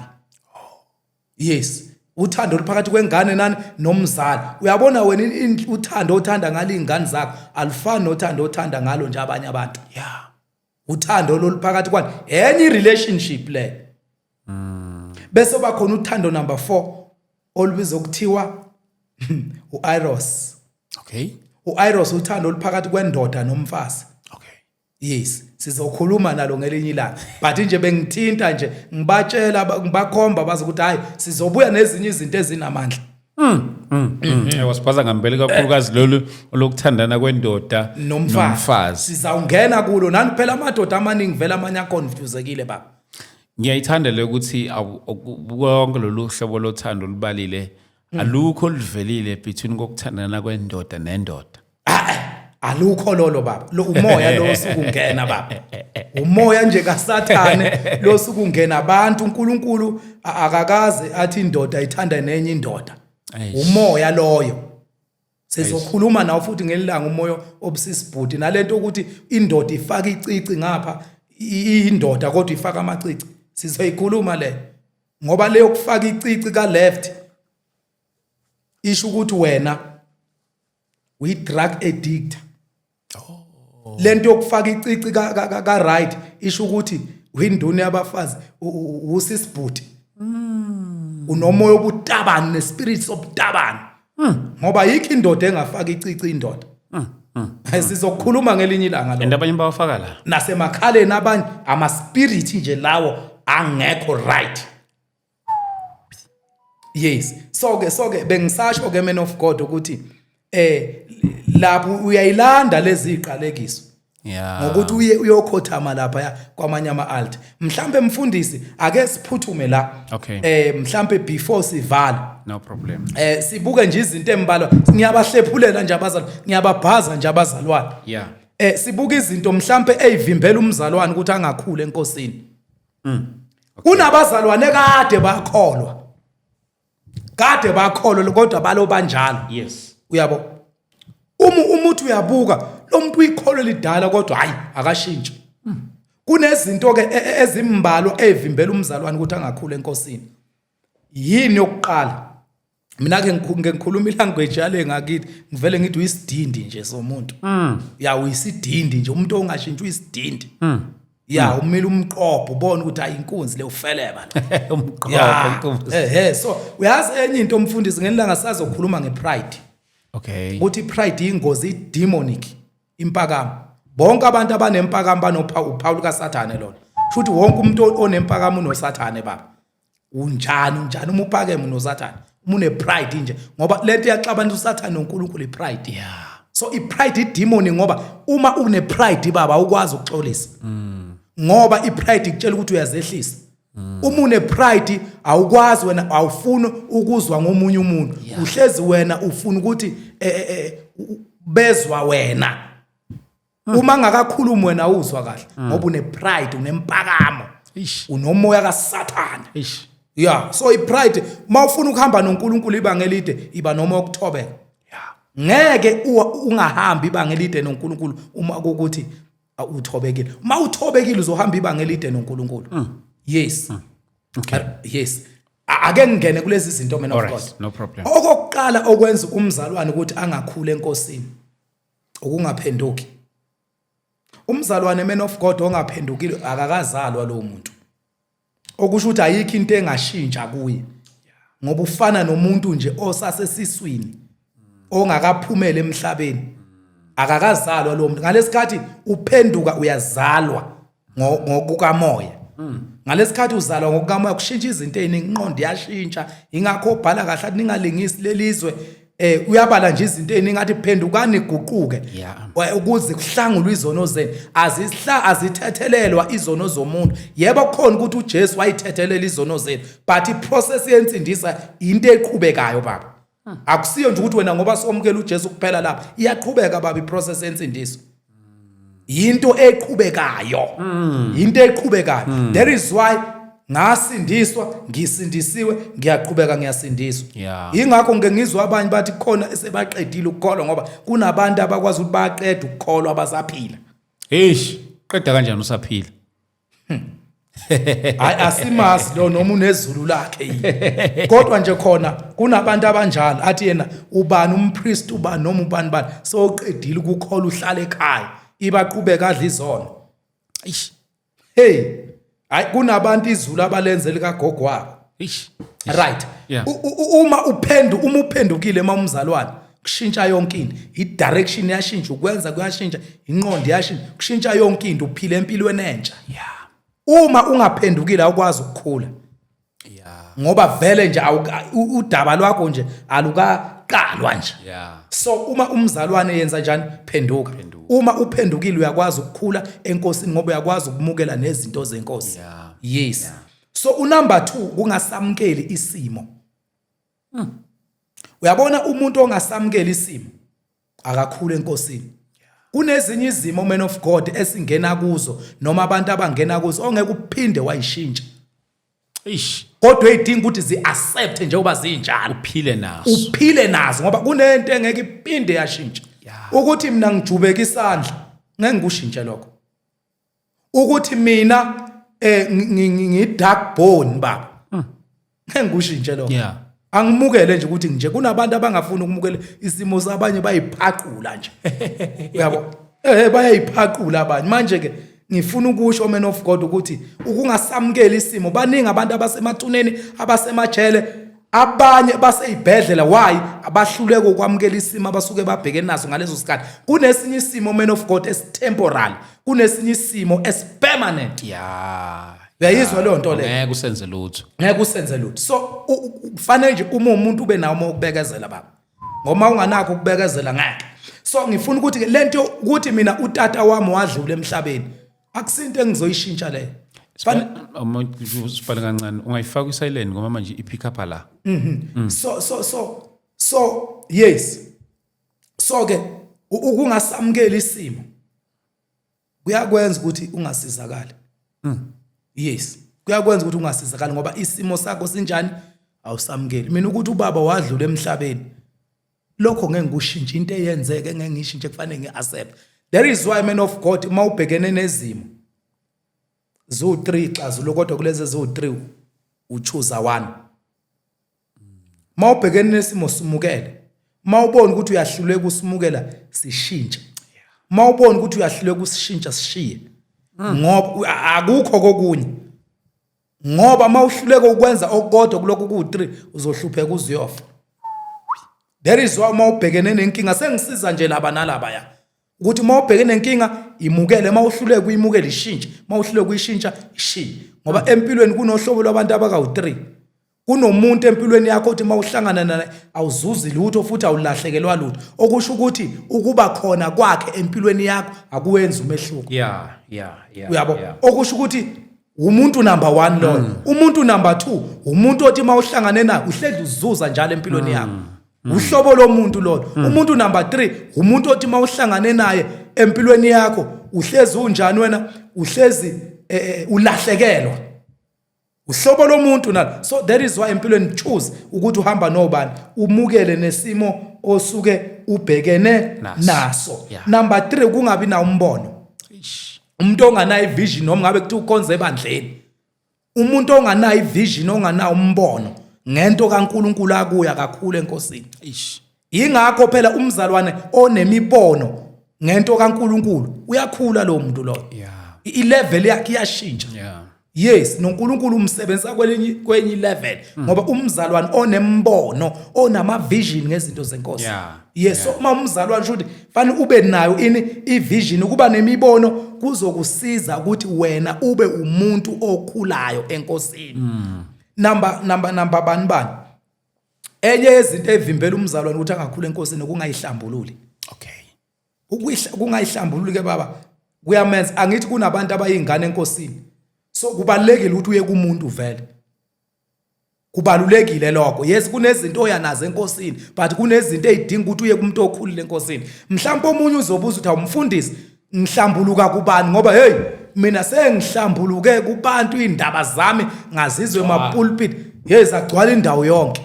Yes, uthando oluphakathi kwengane nani nomzali. Uyabona wena, uthando othanda ngalo izingane zakho alufani nothando othanda ngalo nje abanye abantu. Uthando loluphakathi kwani, enye relationship le. Bese kuba khona uthando number 4 olubizwa kuthiwa ueros. Ueros, uthando oluphakathi kwendoda nomfazi. Yes, sizokhuluma nalo ngelinye ilanga, but nje bengithinta nje, ngibatshela, ngibakhomba bazi ukuthi hayi, sizobuya nezinye izinto ezinamandla. Wasiphaza ngempela kakhulukazi lolu olokuthandana kwendoda nomfazi. Nomfazi. Sizawungena kulo nani phela, amadoda amaningi vele amanye aconfusekile baba. Ngiyayithanda le ukuthi konke lolu hlobo lothando olubalile alukho oluvelile between kokuthandana kwendoda nendoda. Alukho lolo baba, lo umoya lo sukungena baba, umoya nje kaSathane lo sukungena abantu. uNkulunkulu akakaze athi indoda ithanda nenye indoda. Eish. Umoya loyo sizokhuluma nawo futhi ngelilanga, umoya obusisibhuti, nalento ukuthi indoda ifaka icici ngapha. Indoda kodwa ifaka amacici, sizoyikhuluma le, ngoba leyo kufaka icici ka left isho ukuthi wena uyi drug addict. Lento yokufaka icici ka right isho ukuthi uyinduna yabafazi, usisibhuti, unomoya obutabani, nespirit sobutabani, ngoba yikho indoda engafaka icici indoda. Sizokhuluma ngelinye ilanga lo. And abanye bawafaka la. Nasemakhaleni abanye, ama spirit nje lawo angekho right. Yes, so ke bengisasho ke, man of God, ukuthi lapho uyayilanda lezi iqalekiso ngokuthi uye uyokhothama lapha kwamanye ama-altar. Mhlambe mfundisi, ake siphuthume la. Mhlambe before sivala. No problem. Sibuke nje izinto embalwa, ngiyabahlephulela nje abazali, ngiyababhaza nje abazalwane. Sibuke izinto mhlambe ezivimbela umzalwane ukuthi angakhuli enkosini. Kunabazalwane kade bakholwa, kade bakholwa, kodwa balo banjalo. Uyabo, uma umuthi uyabuka lo muntu uyikholwa lidala, kodwa hayi, akashintshi. Kunezinto ke ezimbalwa ezivimbela umzalwane ukuthi angakhuli enkosini. Yini yokuqala? Mina ke ngikhuluma ilanguage yale ngakithi, ngivele ngithi uyisidindi nje somuntu. Ya, uyisidindi nje umuntu ongashintshi, uyisidindi. Ya, umile umqopho, ubona ukuthi hayi, inkunzi le, ufeleba. Umqopho. Ya. Inkunzi. So uyazi enye into umfundisi, ngelanga sazokhuluma ngepride, ukuthi ipride ingozi, idemonic impakamo. Bonke abantu abanempakamo banophawu, uphawu lukaSathane lona. Futhi wonke umuntu onempakamo unoSathane, baba. Unjani, unjani uma uphakeme unoSathane, uma une-pride nje, ngoba lento iyaxabanisa uSathane noNkulunkulu, i-pride. So i-pride idemon, ngoba uma une-pride, baba, awukwazi ukuxolisa, ngoba i-pride ikutshela ukuthi uyazehlisa. Uma une-pride awukwazi wena, awufuni ukuzwa ngomunye umuntu. Uhlezi wena ufuna ukuthi bezwa wena. Uma ngakakhulumi wena uzwa kahle, ngoba une-pride, unempakamo. Unomoya kaSathane. Yeah, so i-pride, mawufuna ukuhamba noNkulunkulu ibanga elide, iba noma ukuthobeka. Ngeke ungahambi ibanga elide noNkulunkulu uma kukuthi uthobekile. Uma uthobekile uzohamba ibanga elide noNkulunkulu. Yes. Yes. Ake ngingene kulezi zinto, man of God. No problem. Okokuqala okwenza umzalwane ukuthi angakhula enkosini, ukungaphenduki. Umzalwane, man of God, ongaphendukile akakazalwa lowo muntu. Okusho ukuthi ayikho into engashintsha kuye. Ngoba ufana nomuntu nje osasesiswini ongakaphumela emhlabeni. Akakazalwa lo muntu. Ngalesikhathi uphenduka uyazalwa ngokukamoya. Ngalesikhathi uzalwa ngokukamoya kushintsha izinto eziningi, inqondo iyashintsha. Ingakho obhala kahle athi ningalingisi lelizwe, uyabala nje izinto eziningi, athi phendukani guquke ukuze kuhlangulwe izono zenu. Azisihla, azithethelelwa izono zomuntu. Yebo, kukhona ukuthi uJesu wayithethelela izono zenu, but iprocess yensindisa into eqhubekayo, baba. Akusiyo nje ukuthi wena ngoba somukela uJesu kuphela lapha. Iyaqhubeka, baba, iprocess yensindiso. Into eqhubekayo, into eqhubekayo. That is why ngasindiswa, ngisindisiwe, ngiyaqhubeka ngiyasindiswa. Ingakho ngike ngizwa abanye bathi khona sebaqedile ukukholwa, ngoba kunabantu abakwazi ukuthi baqede ukukholwa abasaphila. Eish, qeda kanjani usaphila? Hayi, asimazi lo noma unezulu lakhe yini, kodwa nje khona kunabantu abanjalo, athi yena ubani, umpriest ubani noma ubani bani, soqedile ukukholwa, uhlala ekhaya, ibaqhubeka adla izono. Eish. Hey, hayi, kunabantu izulu abalenze likagogo wabo. Eish. Right. Uma uphendukile, uma umzalwane, kushintsha yonke into. I-direction iyashintsha, ukwenza kuyashintsha, inqondo iyashintsha, kushintsha yonke into, uphila empilweni entsha. Uma ungaphendukile awukwazi ukukhula, ngoba vele nje udaba lwakho nje alukaqalwa nje. So uma umzalwane yenza njani? Phenduka. Uma uphendukile uyakwazi ukukhula enkosini, ngoba uyakwazi ukumukela nezinto zenkosi. Yes. So unumber 2, kungasamukeli isimo. Uyabona, umuntu ongasamukeli isimo akakhulu enkosini. Kunezinye izimo, man of God, esingena kuzo noma abantu abangena kuzo ongeke uphinde wayishintsha. Kodwa eyidinga ukuthi zi-accept njengoba zinjalo. Uphile naso. Uphile nazo, ngoba kunento engeke iphinde yashintsha. Ukuthi mina ngijubeka isandla, ngeke ngikushintshe lokho. Ukuthi mina ngi dark bone baba, ngeke ngikushintshe lokho. Angimukele nje ukuthi nje kunabantu abangafuni ukumukela isimo sabanye, bayiphaqula nje, uyabo, bayayiphaqula abanye. Manje ke ngifuna ukusho, man of God, ukuthi ukungasamukeli isimo, baningi abantu abasemathuneni, abasemajele, abanye baseyibhedlela. Why? Abahluleka ukwamukela isimo abasuke babhekene naso ngaleso sikhathi. Kunesinye isimo, man of God, esitemporal, kunesinye isimo esipermanent. Uyayizwa leyo nto leyo? Ngeke usenze lutho. Ngeke usenze lutho. So kufanele nje uma umuntu ube nawo uma ukubekezela baba, ngoba unganakho ukubekezela ngeke. So ngifuna ukuthi ke lento ukuthi mina utata wami wadlula emhlabeni, akusinto engizoyishintsha leyo. Sibhale kancane, ungayifaka i-silent ngoba manje i-pick up la. So yes, so ke ukungasamukeli isimo kuyakwenza ukuthi ungasizakali. Yes, kuyakwenza ukuthi ungasizakali ngoba isimo sakho sinjani, awusamukeli. Mina ukuthi ubaba wadlula emhlabeni, lokho ngeke ngikushintshe, into eyenzeke ngeke ngishintshe, kufanele ngi-accept. There is why, man of God, uma ubhekene nezimo ziwu-3, xazulo kodwa kulezi eziwu-3 uchoose one. Uma ubhekene nesimo, simukele. Uma ubona ukuthi uyahluleka usimukela, sishintshe. Uma ubona ukuthi uyahluleka usishintsha, sishiye, ngoba akukho kokunye, ngoba uma uhluleka ukwenza okukodwa kulokhu ku-3, uzohlupheka uziyofa. There is why uma ubhekene nenkinga, sengisiza nje laba nalaba ya ukuthi uma ubhekene nenkinga, imukele. Uma uhluleka uyimukele, ishintshe. Uma uhluleka uyishintsha, ishiye, ngoba empilweni kunohlobo lwabantu abakawu-3. Kunomuntu empilweni yakho othi uma uhlangana naye awuzuzi lutho futhi awulahlekelwa lutho, okusho ukuthi ukuba khona kwakhe empilweni yakho akuwenzi umehluko. Uyabo? Okusho ukuthi umuntu number 1 loyo. Umuntu number 2, umuntu othi uma uhlangane naye uhlezi uzuza njalo empilweni yakho, uhlobo lomuntu lolo. Umuntu number 3, umuntu othi uma uhlangane naye empilweni yakho uhlezi unjani wena, uhlezi ulahlekelwa, uhlobo lomuntu nalo. So that is why empilweni choose ukuthi uhamba nobani, umukele nesimo osuke ubhekene Naso. naso. Number 3, kungabi na umbono. Umuntu onganayo ivision, noma ngabe kuthiwa ukhonza ebandleni, umuntu onganayo ivision, onganawo umbono ngento kaNkuluNkulu, akuya kakhulu enkosini. Ingakho phela umzalwane onemibono ngento kaNkuluNkulu uyakhula lo muntu lo. I-level yakhe iyashintsha. Yes, noNkulunkulu umsebenzisa kwelinye kwenye level, ngoba umzalwane onembono, onama vision ngezinto zenkosi. Yes, so uma umzalwane, shuthi fanele ube nayo ini, ivision. Ukuba nemibono kuzokusiza ukuthi wena ube umuntu okhulayo enkosini. Number bani bani, enye yezinto evimbela umzalwane ukuthi angakhula enkosini ukungayihlambululi. Ukungayihlambululi ke baba kuyamenza, angithi kunabantu abayingane enkosini, so kubalekile ukuthi uye kumuntu vele, kubalulekile lokho. Yes, kunezinto oyanazo enkosini, but kunezinto ezidinga ukuthi uye kumuntu okhulile enkosini. Mhlawumbe omunye uzobuza ukuthi, awumfundisi, ngihlambuluka kubani? Ngoba hey, mina sengihlambuluke kubantu, indaba zami ngazizwe emapulpit, yes, agcwala indawo yonke.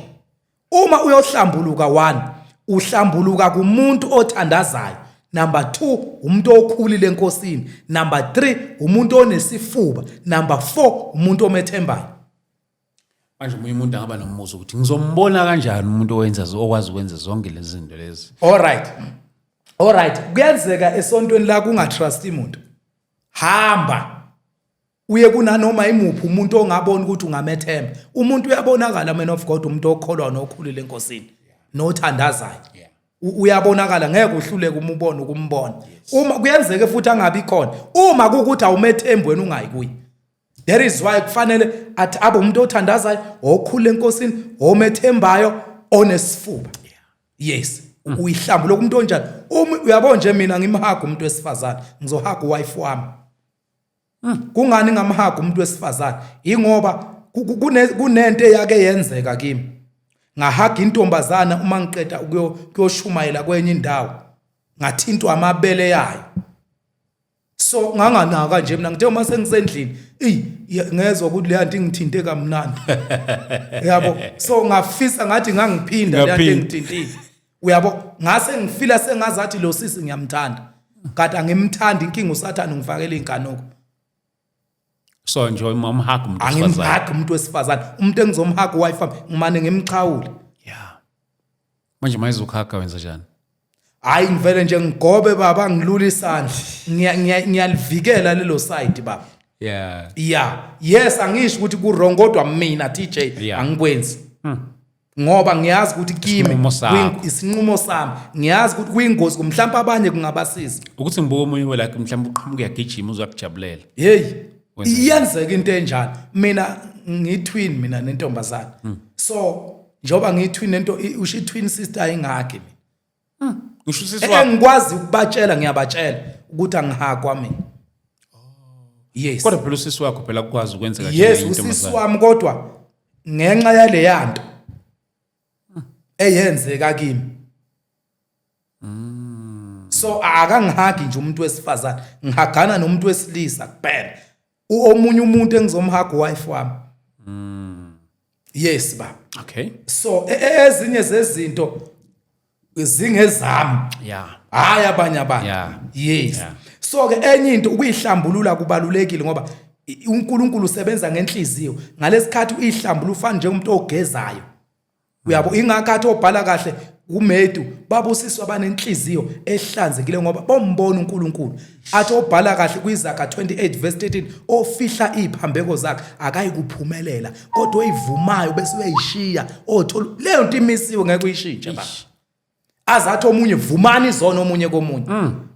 Uma uyohlambuluka, one, uhlambuluka kumuntu othandazayo. Number 2, umuntu okhulile enkosini. Number 3, umuntu onesifuba. Number 4, umuntu omethembayo. Manje omunye umuntu angaba nombuzo ukuthi ngizombona kanjani umuntu owenza, okwazi ukwenza zonke lezi zinto lezi? All right, kuyenzeka esontweni la kungatrust umuntu. Hamba uye kunanoma imuphi umuntu ongabona ukuthi ungamethemba. Umuntu uyabonakala, man of God, umuntu okholwa nokhulile enkosini nothandazayo. Uyabonakala, ngeke uhluleke uma ubona ukumbona. Uma kuyenzeke futhi angabi khona, uma kukuthi awumethembi wena, ungayi kuye. There is why kufanele athi abe umuntu othandazayo, okhule enkosini, omethembayo, onesifuba. Yes, uyihlambuluka umuntu onjani. Uma uyabona nje, mina ngimhaga umuntu wesifazane, ngizohaga uwife wami. Kungani ngamhaga umuntu wesifazane? Ingoba kunento eyake yenzeka kimi, ngahaga intombazana uma ngiqeda kuyoshumayela kwenye indawo, ngathintwa amabele yayo. So nganganaka nje mina, ngithe uma sengisendlini, eyi, ngezwa ukuthi leya nto ingithinte kamnandi, yabo. So ngafisa ngathi ngangiphinda leya nto. Ngaphinda. Engithintile, uyabo. Ngase ngifila sengazathi lo sisi ngiyamthanda, kanti angimthandi. Inkinga usathane ungifakela inkanuko. So nje uma umhug umuntu wesifazane. Angimhug umuntu wesifazane. Umuntu engizomhug wife wami, ngimane ngimxhawule. Yeah. Manje mayizokuhaga wenza njani? Hayi, ngivele nje ngigobe baba, ngilula isandla. Ngiyalivikela lelo side baba. Yeah, yes, angisho ukuthi ku wrong, kodwa mina TJ angikwenzi. Ngoba ngiyazi ukuthi kimi Isinqumo sakho. Isinqumo sami, ngiyazi ukuthi kuyingozi, mhlawumbe abanye kungabasiza. Ukuthi ngibuka omunye we like mhlawumbe uqhamuka uyagijima uzokujabulela. Hey, Wenza iyenzeka into enjalo. Mina ngiyi-twin mina nentombazane. So njengoba ngiyi-twin nento, usho i-twin sister ayingakhi mina. Ngisho usisi wakho. Engikwazi ukubatshela, ngiyabatshela ukuthi angihakwa mina. Yes. Kodwa phela usisi wakho phela kukwazi ukwenzeka Yes, njengenye usisi intombazane. wami, kodwa ngenxa yale yanto eyenzeka kimi. So akangihagi nje umuntu wesifazane, ngihagana nomuntu wesilisa kuphela. Omunye umuntu engizomhaga wife wami. Yes ba. So ezinye zezinto zingezami. Hayi abanye abantu. Yes. So ke enye into, ukuyihlambulula kubalulekile ngoba uNkulunkulu usebenza ngenhliziyo. Ngalesikhathi uyihlambulula ufana njengomuntu ogezayo. Uyabo, ingakhathi obhala kahle kuMethu, babusiswa banenhliziyo ehlanzekile ngoba bombona uNkulunkulu. Athi obhala kahle kwiZaga 28 verse 13, ofihla iziphambeko zakhe akayikuphumelela, kodwa oyivumayo bese uyayishiya othola leyo nto imisiwe, ngeke uyishintshe baba. Azathi omunye, vumani izono omunye komunye,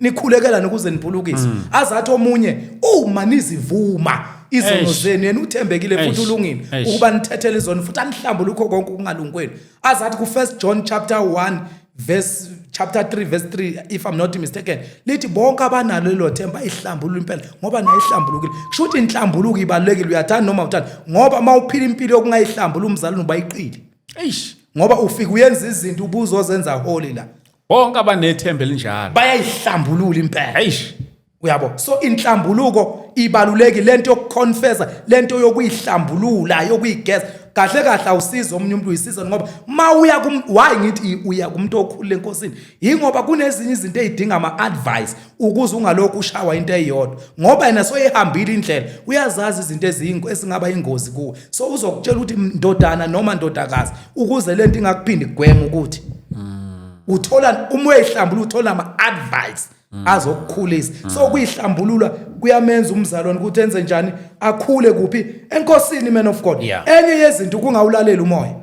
nikhulekela nokuze niphulukise. Azathi omunye, uma nizivuma izono zenu, yena uthembekile futhi ulungile ukuba nithethele izono futhi anihlambulukho konke ukungalungi kwenu. Azathi ku 1 John chapter 1 verse, chapter 3 verse 3, if I'm not mistaken, lithi bonke abanalo lelo themba ihlambululo impela ngoba nayo ihlambulukile. Kusho ukuthi inhlambuluko ibalulekile, uyathanda noma uthanda, ngoba uma uphila impilo yokungayihlambulula umzali uba iqili. Eish. Ngoba ufika uyenza izinto ubuzozenza holy la. Bonke abanethemba elinjalo bayayihlambulula impela. Eish. Uyabo, so inhlambuluko ibalulekile, lento yokuconfessa, lento yokuyihlambulula, yokuyigeza kahle kahle. Awusiza omunye umuntu, uyisiza ngoba mawuya kum, why ngithi uya kumuntu okhulile enkosini? Yingoba kunezinye izinto ezidinga ama advice ukuze ungalokhu ushawa into eyodwa, ngoba yena soyihambile indlela, uyazazi izinto ezingaba ingozi kuwe. So uzokutshela ukuthi, ndodana noma ndodakazi, ukuze lento ingakuphindi kugwema ukuthi uthola uma uyayihlambulula, uthola ama advice azokukhulisa. So kuyihlambulula kuyamenza umzalwane ukuthi enze njani, akhule kuphi? Enkosini, man of God. Enye yezinto kungawulalela umoya.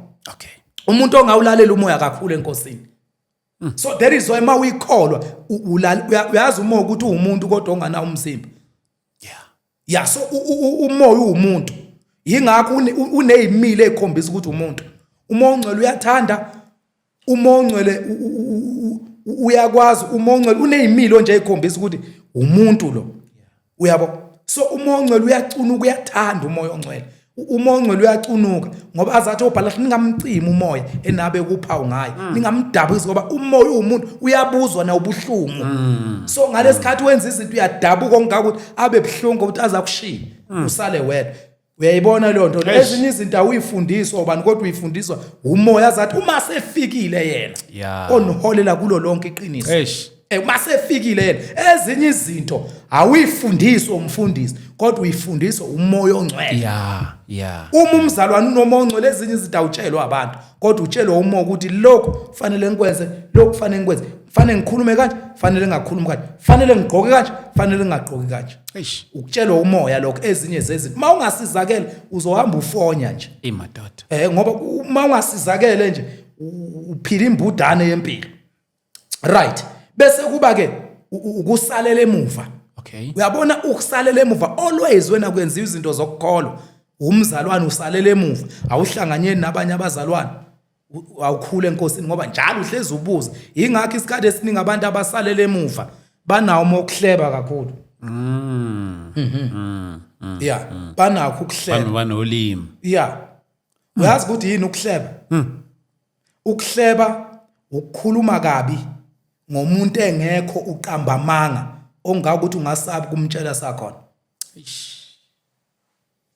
Umuntu ongawulalela umoya kakhulu enkosini. So that is why mawuyikholwa uyazi umoya ukuthi uwumuntu kodwa onganawo umzimba. Yeah, so umoya uwumuntu, yingakho unezimilo ezikhombisa ukuthi umuntu. Umoya ongcwele uyathanda, umoya ongcwele uyakwazi, umoya ongcwele unezimilo nje ezikhombisa ukuthi umuntu lo, uyabo. So umoya ongcwele uyacunuka, uyathanda umoya ongcwele. Umoya ongcwele uyacunuka ngoba azathi obhala ningamcimi umoya enabe kuphawu ngayo, ningamdabukisi, ngoba umoya uwumuntu, uyabuzwa na ubuhlungu. So ngalesikhathi wenza izinto uyadabuka okungaka ukuthi abe buhlungu ukuthi azakushiya usale wedwa. Uyayibona leyo nto? Eish. Ezinye izinto awuyifundiswa ubani, kodwa uyifundiswa umoya, azathi uma sefikile yena oniholela kulo lonke iqiniso. Eish. Uma sefikile yena, ezinye izinto awuyifundiswa umfundisi, kodwa uyifundiswa umoya ongcwele. Uma umzalwane unomoya ongcwele, ezinye izinto awutshelwa abantu, kodwa utshelwa umoya ukuthi lokhu kufanele ngikwenze, lokhu kufanele ngikwenze, kufanele ngikhulume kanje, kufanele ngingakhulumi kanje, kufanele ngigqoke kanje, kufanele ngingagqoki kanje. Eish. Ukutshelwa umoya lokho ezinye zezinto. Uma ungasizakele uzohamba ufonya nje. Ey madoda. Ngoba uma ungasizakele nje uphila imbudane yempilo. Right. Bese kuba ke ukusalela emuva. Uyabona, ukusalela emuva always wena kwenziwa izinto zokukholwa. Umzalwane usalela emuva, awuhlanganyeli nabanye abazalwane. Awukhule enkosini ngoba njalo uhlezi ubuza. Ingakho isikhathi esiningi abantu abasalela emuva banawo uma ukuhleba kakhulu. Yeah, banakho ukuhleba. Banolimi. Yeah. Uyazi ukuthi yini ukuhleba? Ukuhleba ukukhuluma kabi ngomuntu engekho, uqamba amanga ongaka ukuthi ungasabi kumtshela sakhona.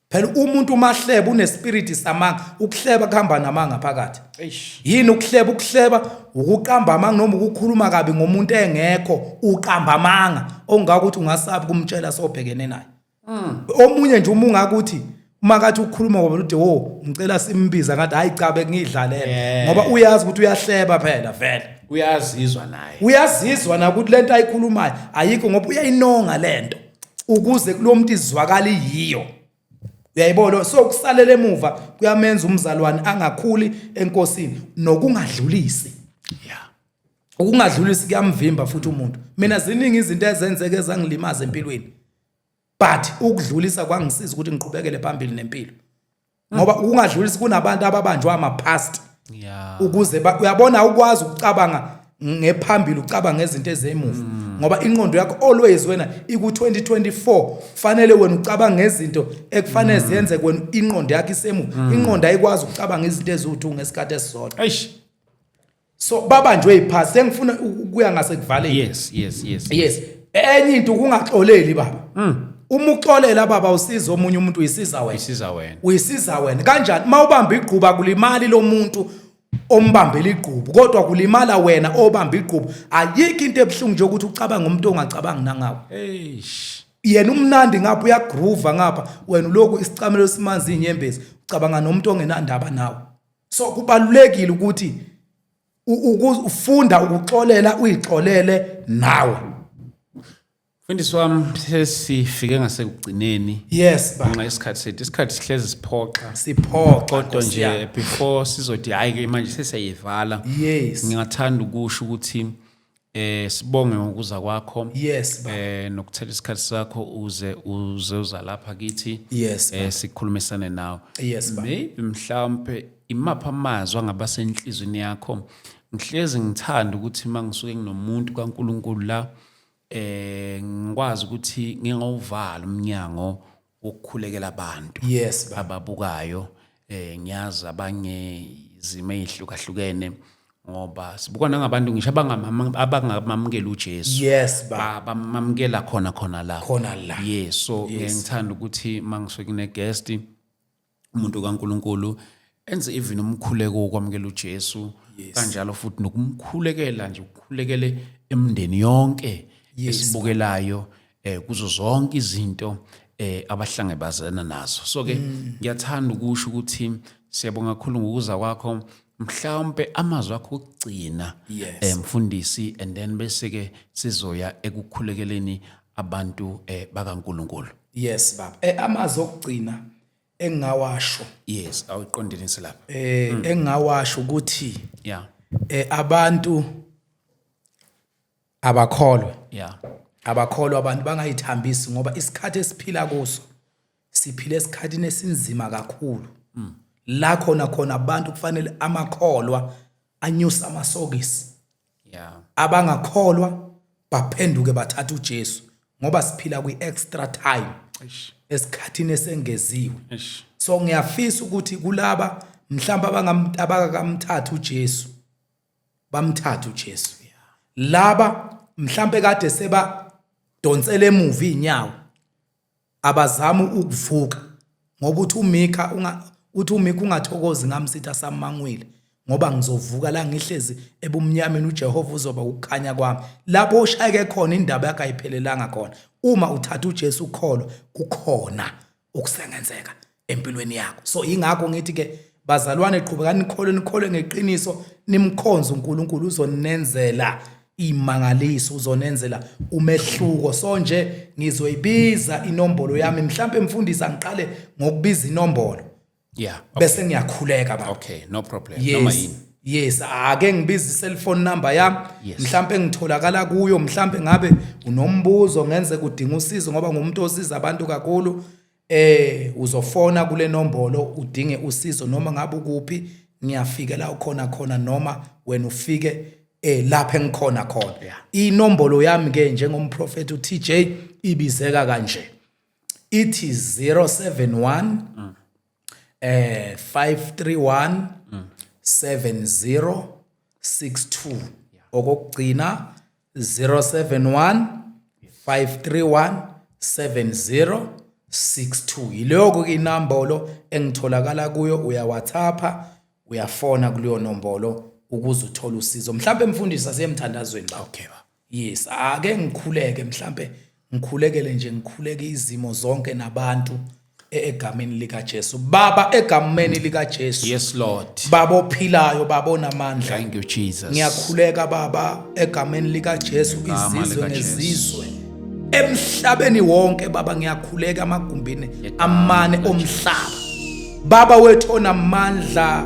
Phela umuntu umahleba unespirit samanga, ukuhleba kuhamba namanga phakathi. Eish. Yini ukuhleba? Ukuhleba ukuqamba amanga noma ukukhuluma kabi ngomuntu engekho, uqamba amanga ongaka ukuthi ungasabi kumtshela sobhekene naye. Omunye nje uma ungakuthi uma kathi ukhuluma ngoba uthi wo ngicela simbiza, ngathi hayi cha, bengidlalela, ngoba uyazi ukuthi uyahleba phela vele. Uyazizwa naye. Uyazizwa na ukuthi lento ayikhulumayo ayikho, ngoba uyayinonga lento ukuze kulo muntu izwakala iyiyo, uyayibona? So kusalela emuva kuyamenza umzalwane angakhuli enkosini, nokungadlulisi. Ukungadlulisi kuyamvimba futhi umuntu. Mina ziningi izinto ezenzeke ezangilimaza empilweni, but ukudlulisa kwangisiza ukuthi ngiqhubekele phambili nempilo, ngoba ukungadlulisi kunabantu ababanjwa ama-past ukuze uyabona, ukwazi ukucabanga ngephambili, ucabanga ngezinto ezemuva, ngoba ingqondo yakho always wena iku-2024. Fanele wena ucabanga ngezinto ekufanele ziyenzeke, wena ingqondo yakho isemuva. Ingqondo ayikwazi ukucabanga izinto eziwu-2 ngesikhathi esisodwa. Eish. So babanjwe iphasi. Sengifuna ukuya ngasekuvaleni. yes. Yes, enye into ukungaxoleli, baba. Uma uxolela, baba, usiza omunye umuntu, uyisiza wena. Isiza wena. Uyisiza wena kanjani? Uma ubamba igqubu, kulimali lo muntu ombambela igqubu, kodwa kulimala wena obamba igqubu. Ayikho into ebuhlungu nje ukuthi ucabanga umuntu ongacabangi nangawe. Eish. Yena umnandi ngapha, uyagroova ngapha, wena ulokhu isicamelo simanzi inyembezi, ucabanga nomuntu ongenandaba nawe. So kubalulekile ukuthi ufunda ukuxolela, uyixolele nawe. Mfundisi wami, sesifike ngasekugcineni. Yes, ba. Ngenxa yesikhathi sethu, isikhathi sihlezi siphoxa. Siphoxa. Kodwa Nkosi nje yami. Before sizothi hayi ke manje sesiyayivala, ngingathanda ukusho ukuthi sibonge ngokuza kwakho. Yes, ba. Nokuthatha isikhathi sakho uze uza lapha kithi. Yes, ba. Sikhulumisane nawe. Yes, ba. Maybe mhlawumbe imaphi amazwi angaba senhlizweni yakho? Ngihlezi ngithanda ukuthi mangisuke nginomuntu kaNkuluNkulu la, ngikwazi ukuthi ngingawuvala umnyango wokukhulekela abantu Yes, ba. ababukayo. Ngiyazi abanye izimo ezihlukahlukene, ngoba sibuka nangabantu ngisho abangamamukeli uJesu. Yes, ba. Bamamukela khona khona la. Khona la. Yes, so ngithanda ukuthi mangisuke kune guest, umuntu kaNkuluNkulu enze even umkhuleko wokwamukela uJesu, kanjalo futhi nokumkhulekela nje, ukukhulekele emndeni yonke esibukelayo kuzo zonke izinto abahlangabezana nazo. So ke ngiyathanda ukusho ukuthi siyabonga kakhulu ngokuza kwakho. Mhlawumbe amazwi akho okugcina, mfundisi, and then bese ke sizoya ekukhulekeleni abantu bakaNkuluNkulu. Yes, baba. Amazwi okugcina engingawasho, Yes, awuqondanise lapha. Engingawasho ukuthi abantu abakholwa, abakholwa abantu, bangayithambisi, ngoba isikhathi esiphila kuso, siphila esikhathini esinzima kakhulu, la khona khona abantu kufanele amakholwa anyusa amasokisi, abangakholwa baphenduke bathatha uJesu, ngoba siphila kwi-extra time, Eish. esikhathini esengeziwe. Eish. So ngiyafisa ukuthi kulaba mhlawumbe abakakamthatha uJesu, bamthatha uJesu. Laba mhlawumbe kade seba donsela emuva inyawo, abazama ukuvuka, ngoba uthi uMika unga uthi uMika, "Ungathokozi ngami sithi asamangwile, ngoba ngizovuka la ngihlezi ebumnyameni, uJehova uzoba ukukhanya kwami." Lapho oshayeke khona, indaba yakhe ayiphelelanga khona. Uma uthatha uJesu, ukholwa, kukhona okusengenzeka empilweni yakho. So ingakho ngithi ke bazalwane, qhubekani nikholwe, nikholwe ngeqiniso, nimkhonze uNkulunkulu, uzonenzela imangaliso, uzonenzela umehluko. So nje ngizoyibiza inombolo yami. Mhlambe mfundisi, angiqale ngokubiza inombolo bese ngiyakhuleka, baba. Okay, no problem. Noma yini. Yes, ake ngibize i-cellphone number yami. Mhlambe ngitholakala kuyo, mhlambe ngabe unombuzo, ngenze kudinga usizo, ngoba ngumuntu osiza abantu kakhulu. Uzofona kule nombolo udinge usizo, noma ngabe ukuphi, ngiyafika la ukhona khona, noma wena ufike lapha engikhona khona. Inombolo yami ke njengomprofeti uTJ ibizeka kanje, ithi 071 531 7062. Okokugcina, 071 531 7062. Yiloko ke inombolo engitholakala kuyo. Uya-WhatsApp, uyafona kuleyo nombolo ukuze uthole usizo. Mhlawumbe mfundisi, asiyemthandazweni, baba. Okay, baba. Yes, ake ngikhuleke mhlambe. Ngikhulekele nje, ngikhuleke izimo zonke nabantu egameni lika Jesu. Baba, egameni lika Jesu. Yes, Lord. Baba ophilayo, baba onamandla. Thank you, Jesus. Ngiyakhuleka baba egameni lika Jesu, Igama izizwe likaJesu. ngezizwe emhlabeni wonke baba, ngiyakhuleka amagumbini amane omhlaba. Baba wethu onamandla,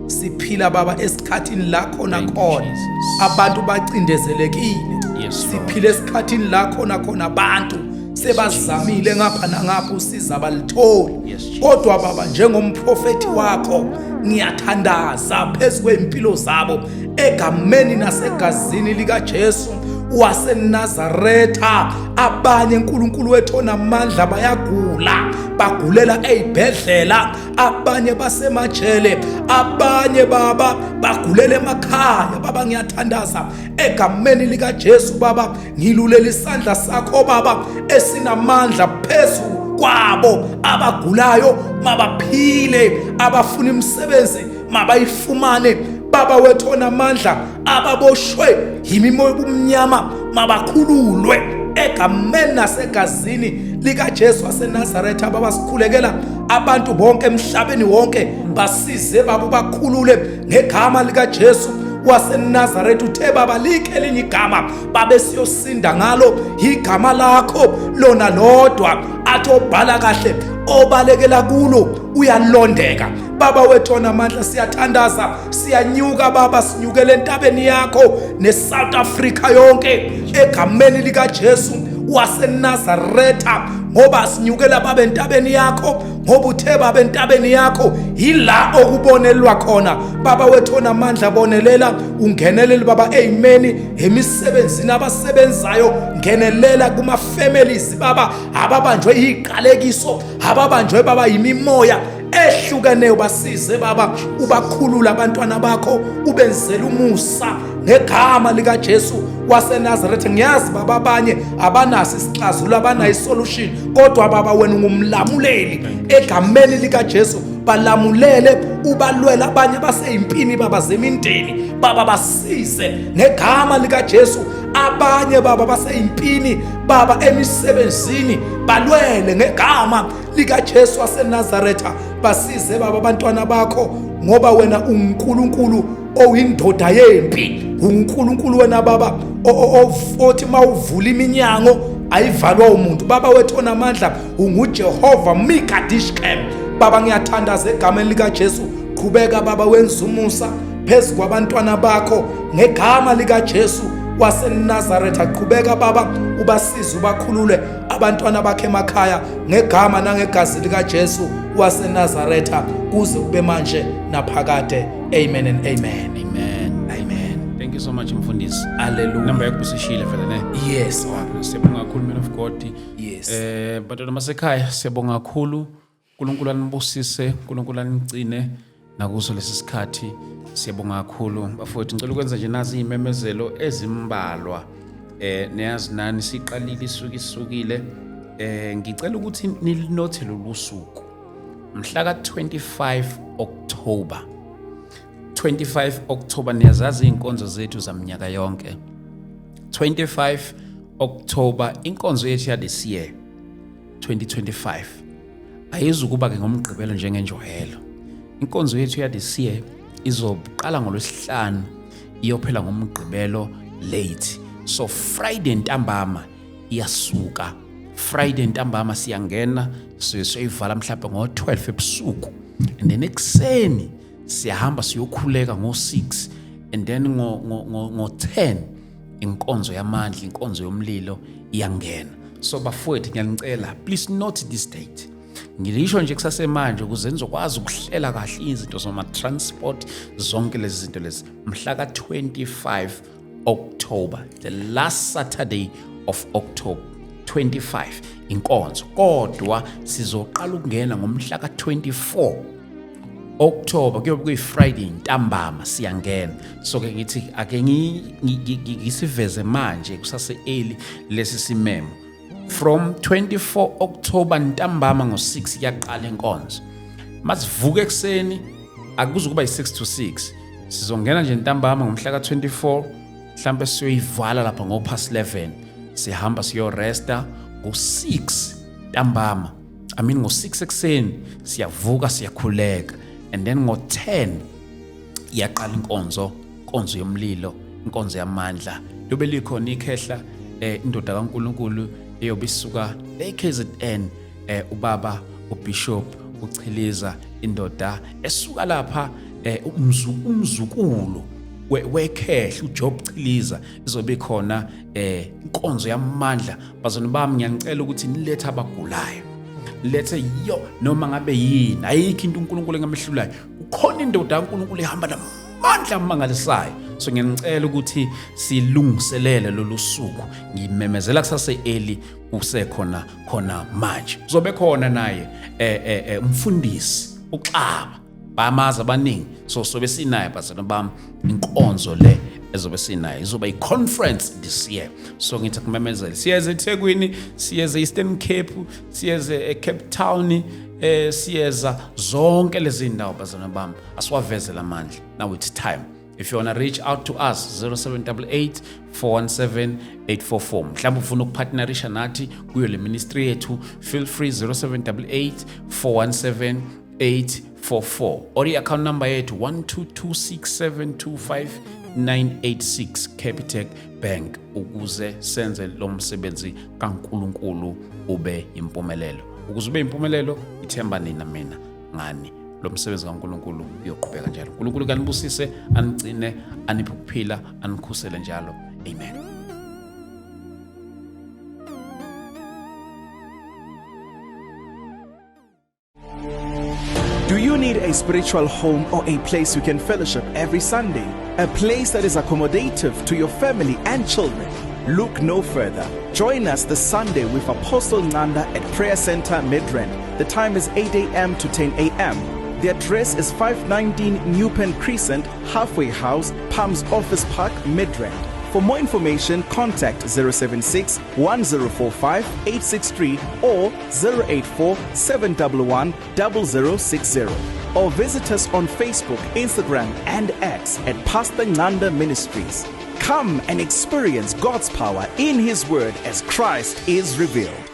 siphila baba esikhathini la khona Thank you, khona Jesus. abantu bacindezelekile. Yes, Lord. Siphila esikhathini la khona khona abantu sebazamile ngapha nangapha, usiza abalitholi. Yes, Jesus. Kodwa baba, njengomprofeti wakho ngiyathandaza phezu kwempilo zabo egameni nasegazini likaJesu waseNazaretha. Abanye, uNkulunkulu wethu onamandla, bayagula, bagulela ezibhedlela, abanye basemajele, abanye baba bagulela emakhaya. Baba, ngiyathandaza egameni likaJesu baba, ngilulela isandla sakho baba esinamandla phezu kwabo abagulayo, mabaphile. Abafuna imisebenzi mabayifumane. Baba wethu onamandla, ababoshwe yimimoya obumnyama mabakhululwe egameni nasegazini likaJesu waseNazaretha. Baba, sikhulekela abantu bonke emhlabeni wonke, basize baba, bakhulule ngegama likaJesu waseNazaretha. Uthe baba, likhe elinye igama babe siyosinda ngalo, igama lakho lona lodwa, athi obhala kahle, obalekela kulo uyalondeka. Baba wethu onamandla, siyathandaza, siyanyuka baba, sinyukele entabeni yakho neSouth Africa yonke egameni likaJesu waseNazaretha, ngoba sinyukela baba entabeni yakho, ngoba uthe baba entabeni yakho yila okubonelwa khona. Baba wethu onamandla, bonelela, ungenelele baba eyimeni, emisebenzini abasebenzayo, ngenelela kuma families baba, ababanjwe iziqalekiso, ababanjwe baba yimimoya ehlukeneyo, basize baba, ubakhulula abantwana bakho, ubenzele umusa ngegama likaJesu waseNazaretha. Ngiyazi baba abanye abanaso isixazululo, abanayo isolution, kodwa baba wena ungumlamuleli. Egameni likaJesu balamulele, ubalwele. Abanye baseyimpini baba zemindeni, baba basize ngegama likaJesu. Abanye baba baseyimpini baba emisebenzini, balwele ngegama likaJesu waseNazaretha. Basize baba abantwana bakho, ngoba wena unguNkulunkulu oyindoda yempi, uNkulunkulu wena baba othi mawuvula iminyango ayivalwa umuntu. Baba wethu onamandla, unguJehova Mikadishkem. Baba, ngiyathandaza egameni likaJesu, qhubeka baba wenza umusa phezu kwabantwana bakho ngegama likaJesu waseNazaretha. Qhubeka baba ubasize, ubakhulule abantwana bakhe emakhaya ngegama nangegazi likaJesu waseNazaretha, kuze kube manje naphakade. Amen and amen. Amen. Amen. Thank you so much, mfundisi. Hallelujah. Number yakho usishile vele, ne? Yes. Siyabonga kakhulu, man of God. Yes. Bantwana basekhaya, siyabonga kakhulu. uNkulunkulu anibusise, uNkulunkulu anigcine nakuso lesi sikhathi. Siyabonga kakhulu. Bafowethu, ngicela ukwenza nje nazi izimemezelo ezimbalwa. Niyazi nani siqalile isuke isukile. Ngicela ukuthi nilinothe lolu suku. Mhla ka 25 October. 25 October, niyazazi inkonzo zethu zaminyaka yonke. 25 October, inkonzo yethu ya this year 2025 ayizukuba ke ngomgqibelo njengenjwayelo. Inkonzo yethu ya this year izoqala ngolwesihlanu, iyophela ngomgqibelo late. So Friday ntambama iyasuka. Friday ntambama siyangena, siyoyivala mhlawumbe ngo-12 ebusuku, and then ekuseni siyahamba siyokhuleka ngo-6, and then ngo-10 inkonzo yamandla, inkonzo yomlilo iyangena. So bafowethu, ngiyanicela, please note this date. Ngilisho nje kusasemanje ukuze nizokwazi ukuhlela kahle izinto zoma-transport, zonke lezi zinto lezi. Mhla ka-25 October, the last Saturday of October, 25 inkonzo, kodwa sizoqala ukungena ngomhla ka-24 October, kuyobe kuyi-Friday ntambama siyangena. So ke ngithi ake ngisiveze manje kusase early lesi simemo. From 24 October ntambama ngo-6 kuyaqala inkonzo. Masivuke ekuseni, akuzukuba yi-6 to 6, sizongena nje ntambama ngomhla ka-24, mhlambe siyoyivala lapha ngo-past 11, sihamba siyoresta. Ngo-6 ntambama, I mean ngo-6 ekuseni siyavuka siyakhuleka, and then ngo-10 iyaqala inkonzo, inkonzo yomlilo, inkonzo yamandla. Yobe likhona ikhehla, indoda kaNkulunkulu eyobe isuka e-KZN, ubaba uBishop uChiliza, indoda esuka lapha, umzukulu wekhehla uJob Chiliza, izobe khona inkonzo yamandla. Bazalwane bami, ngiyanicela ukuthi nilethe abagulayo, lethe yo noma ngabe yini. Ayikho into uNkulunkulu engamehlulayo. Kukhona indoda kaNkulunkulu ehamba namandla amangalisayo. So ngiyanicela ukuthi silungiselele lolu suku. Ngimemezela kusase early, kusekhona khona manje. Uzobe khona naye umfundisi uXaba, bamazi abaningi. So sobe sinaye, bazalwane bami. Inkonzo le ezobe sinayo izoba i-conference this year. So ngithi kumemezele, siyeze eThekwini, siyeze Eastern Cape, siyeze eCape Town, siyeza zonke lezi ndawo, bazalwane bami. Asiwaveze lamandla. Now it's time. If you want to reach out to us, 0788 417 844. Mhlawumbe ufuna ukupartnerisha nathi kuyo le ministry yethu, feel free, 0788 417 844, or i-account number yethu 1226725986, Capitec Bank, ukuze senze lo msebenzi kaNkulunkulu ube impumelelo. Ukuze ube impumelelo, ithemba nina, mina ngani, lo msebenzi kaNkulunkulu uyoqhubeka njalo. uNkulunkulu kanibusise, anigcine, aniphe ukuphila, anikhusele njalo. Amen. Do you need a spiritual home or a place you can fellowship every Sunday? A place that is accommodative to your family and children? Look no further. Join us this Sunday with Apostle Nanda at Prayer Center Midrand. The time is 8 a.m. to 10 a.m. The address is 519 Newpen Crescent, Halfway House, Palms Office Park, Midrand. For more information, contact 076 1045 863 or 084 711 0060. Or visit us on Facebook, Instagram, and X at Pastor Nanda Ministries. Come and experience God's power in His Word as Christ is revealed.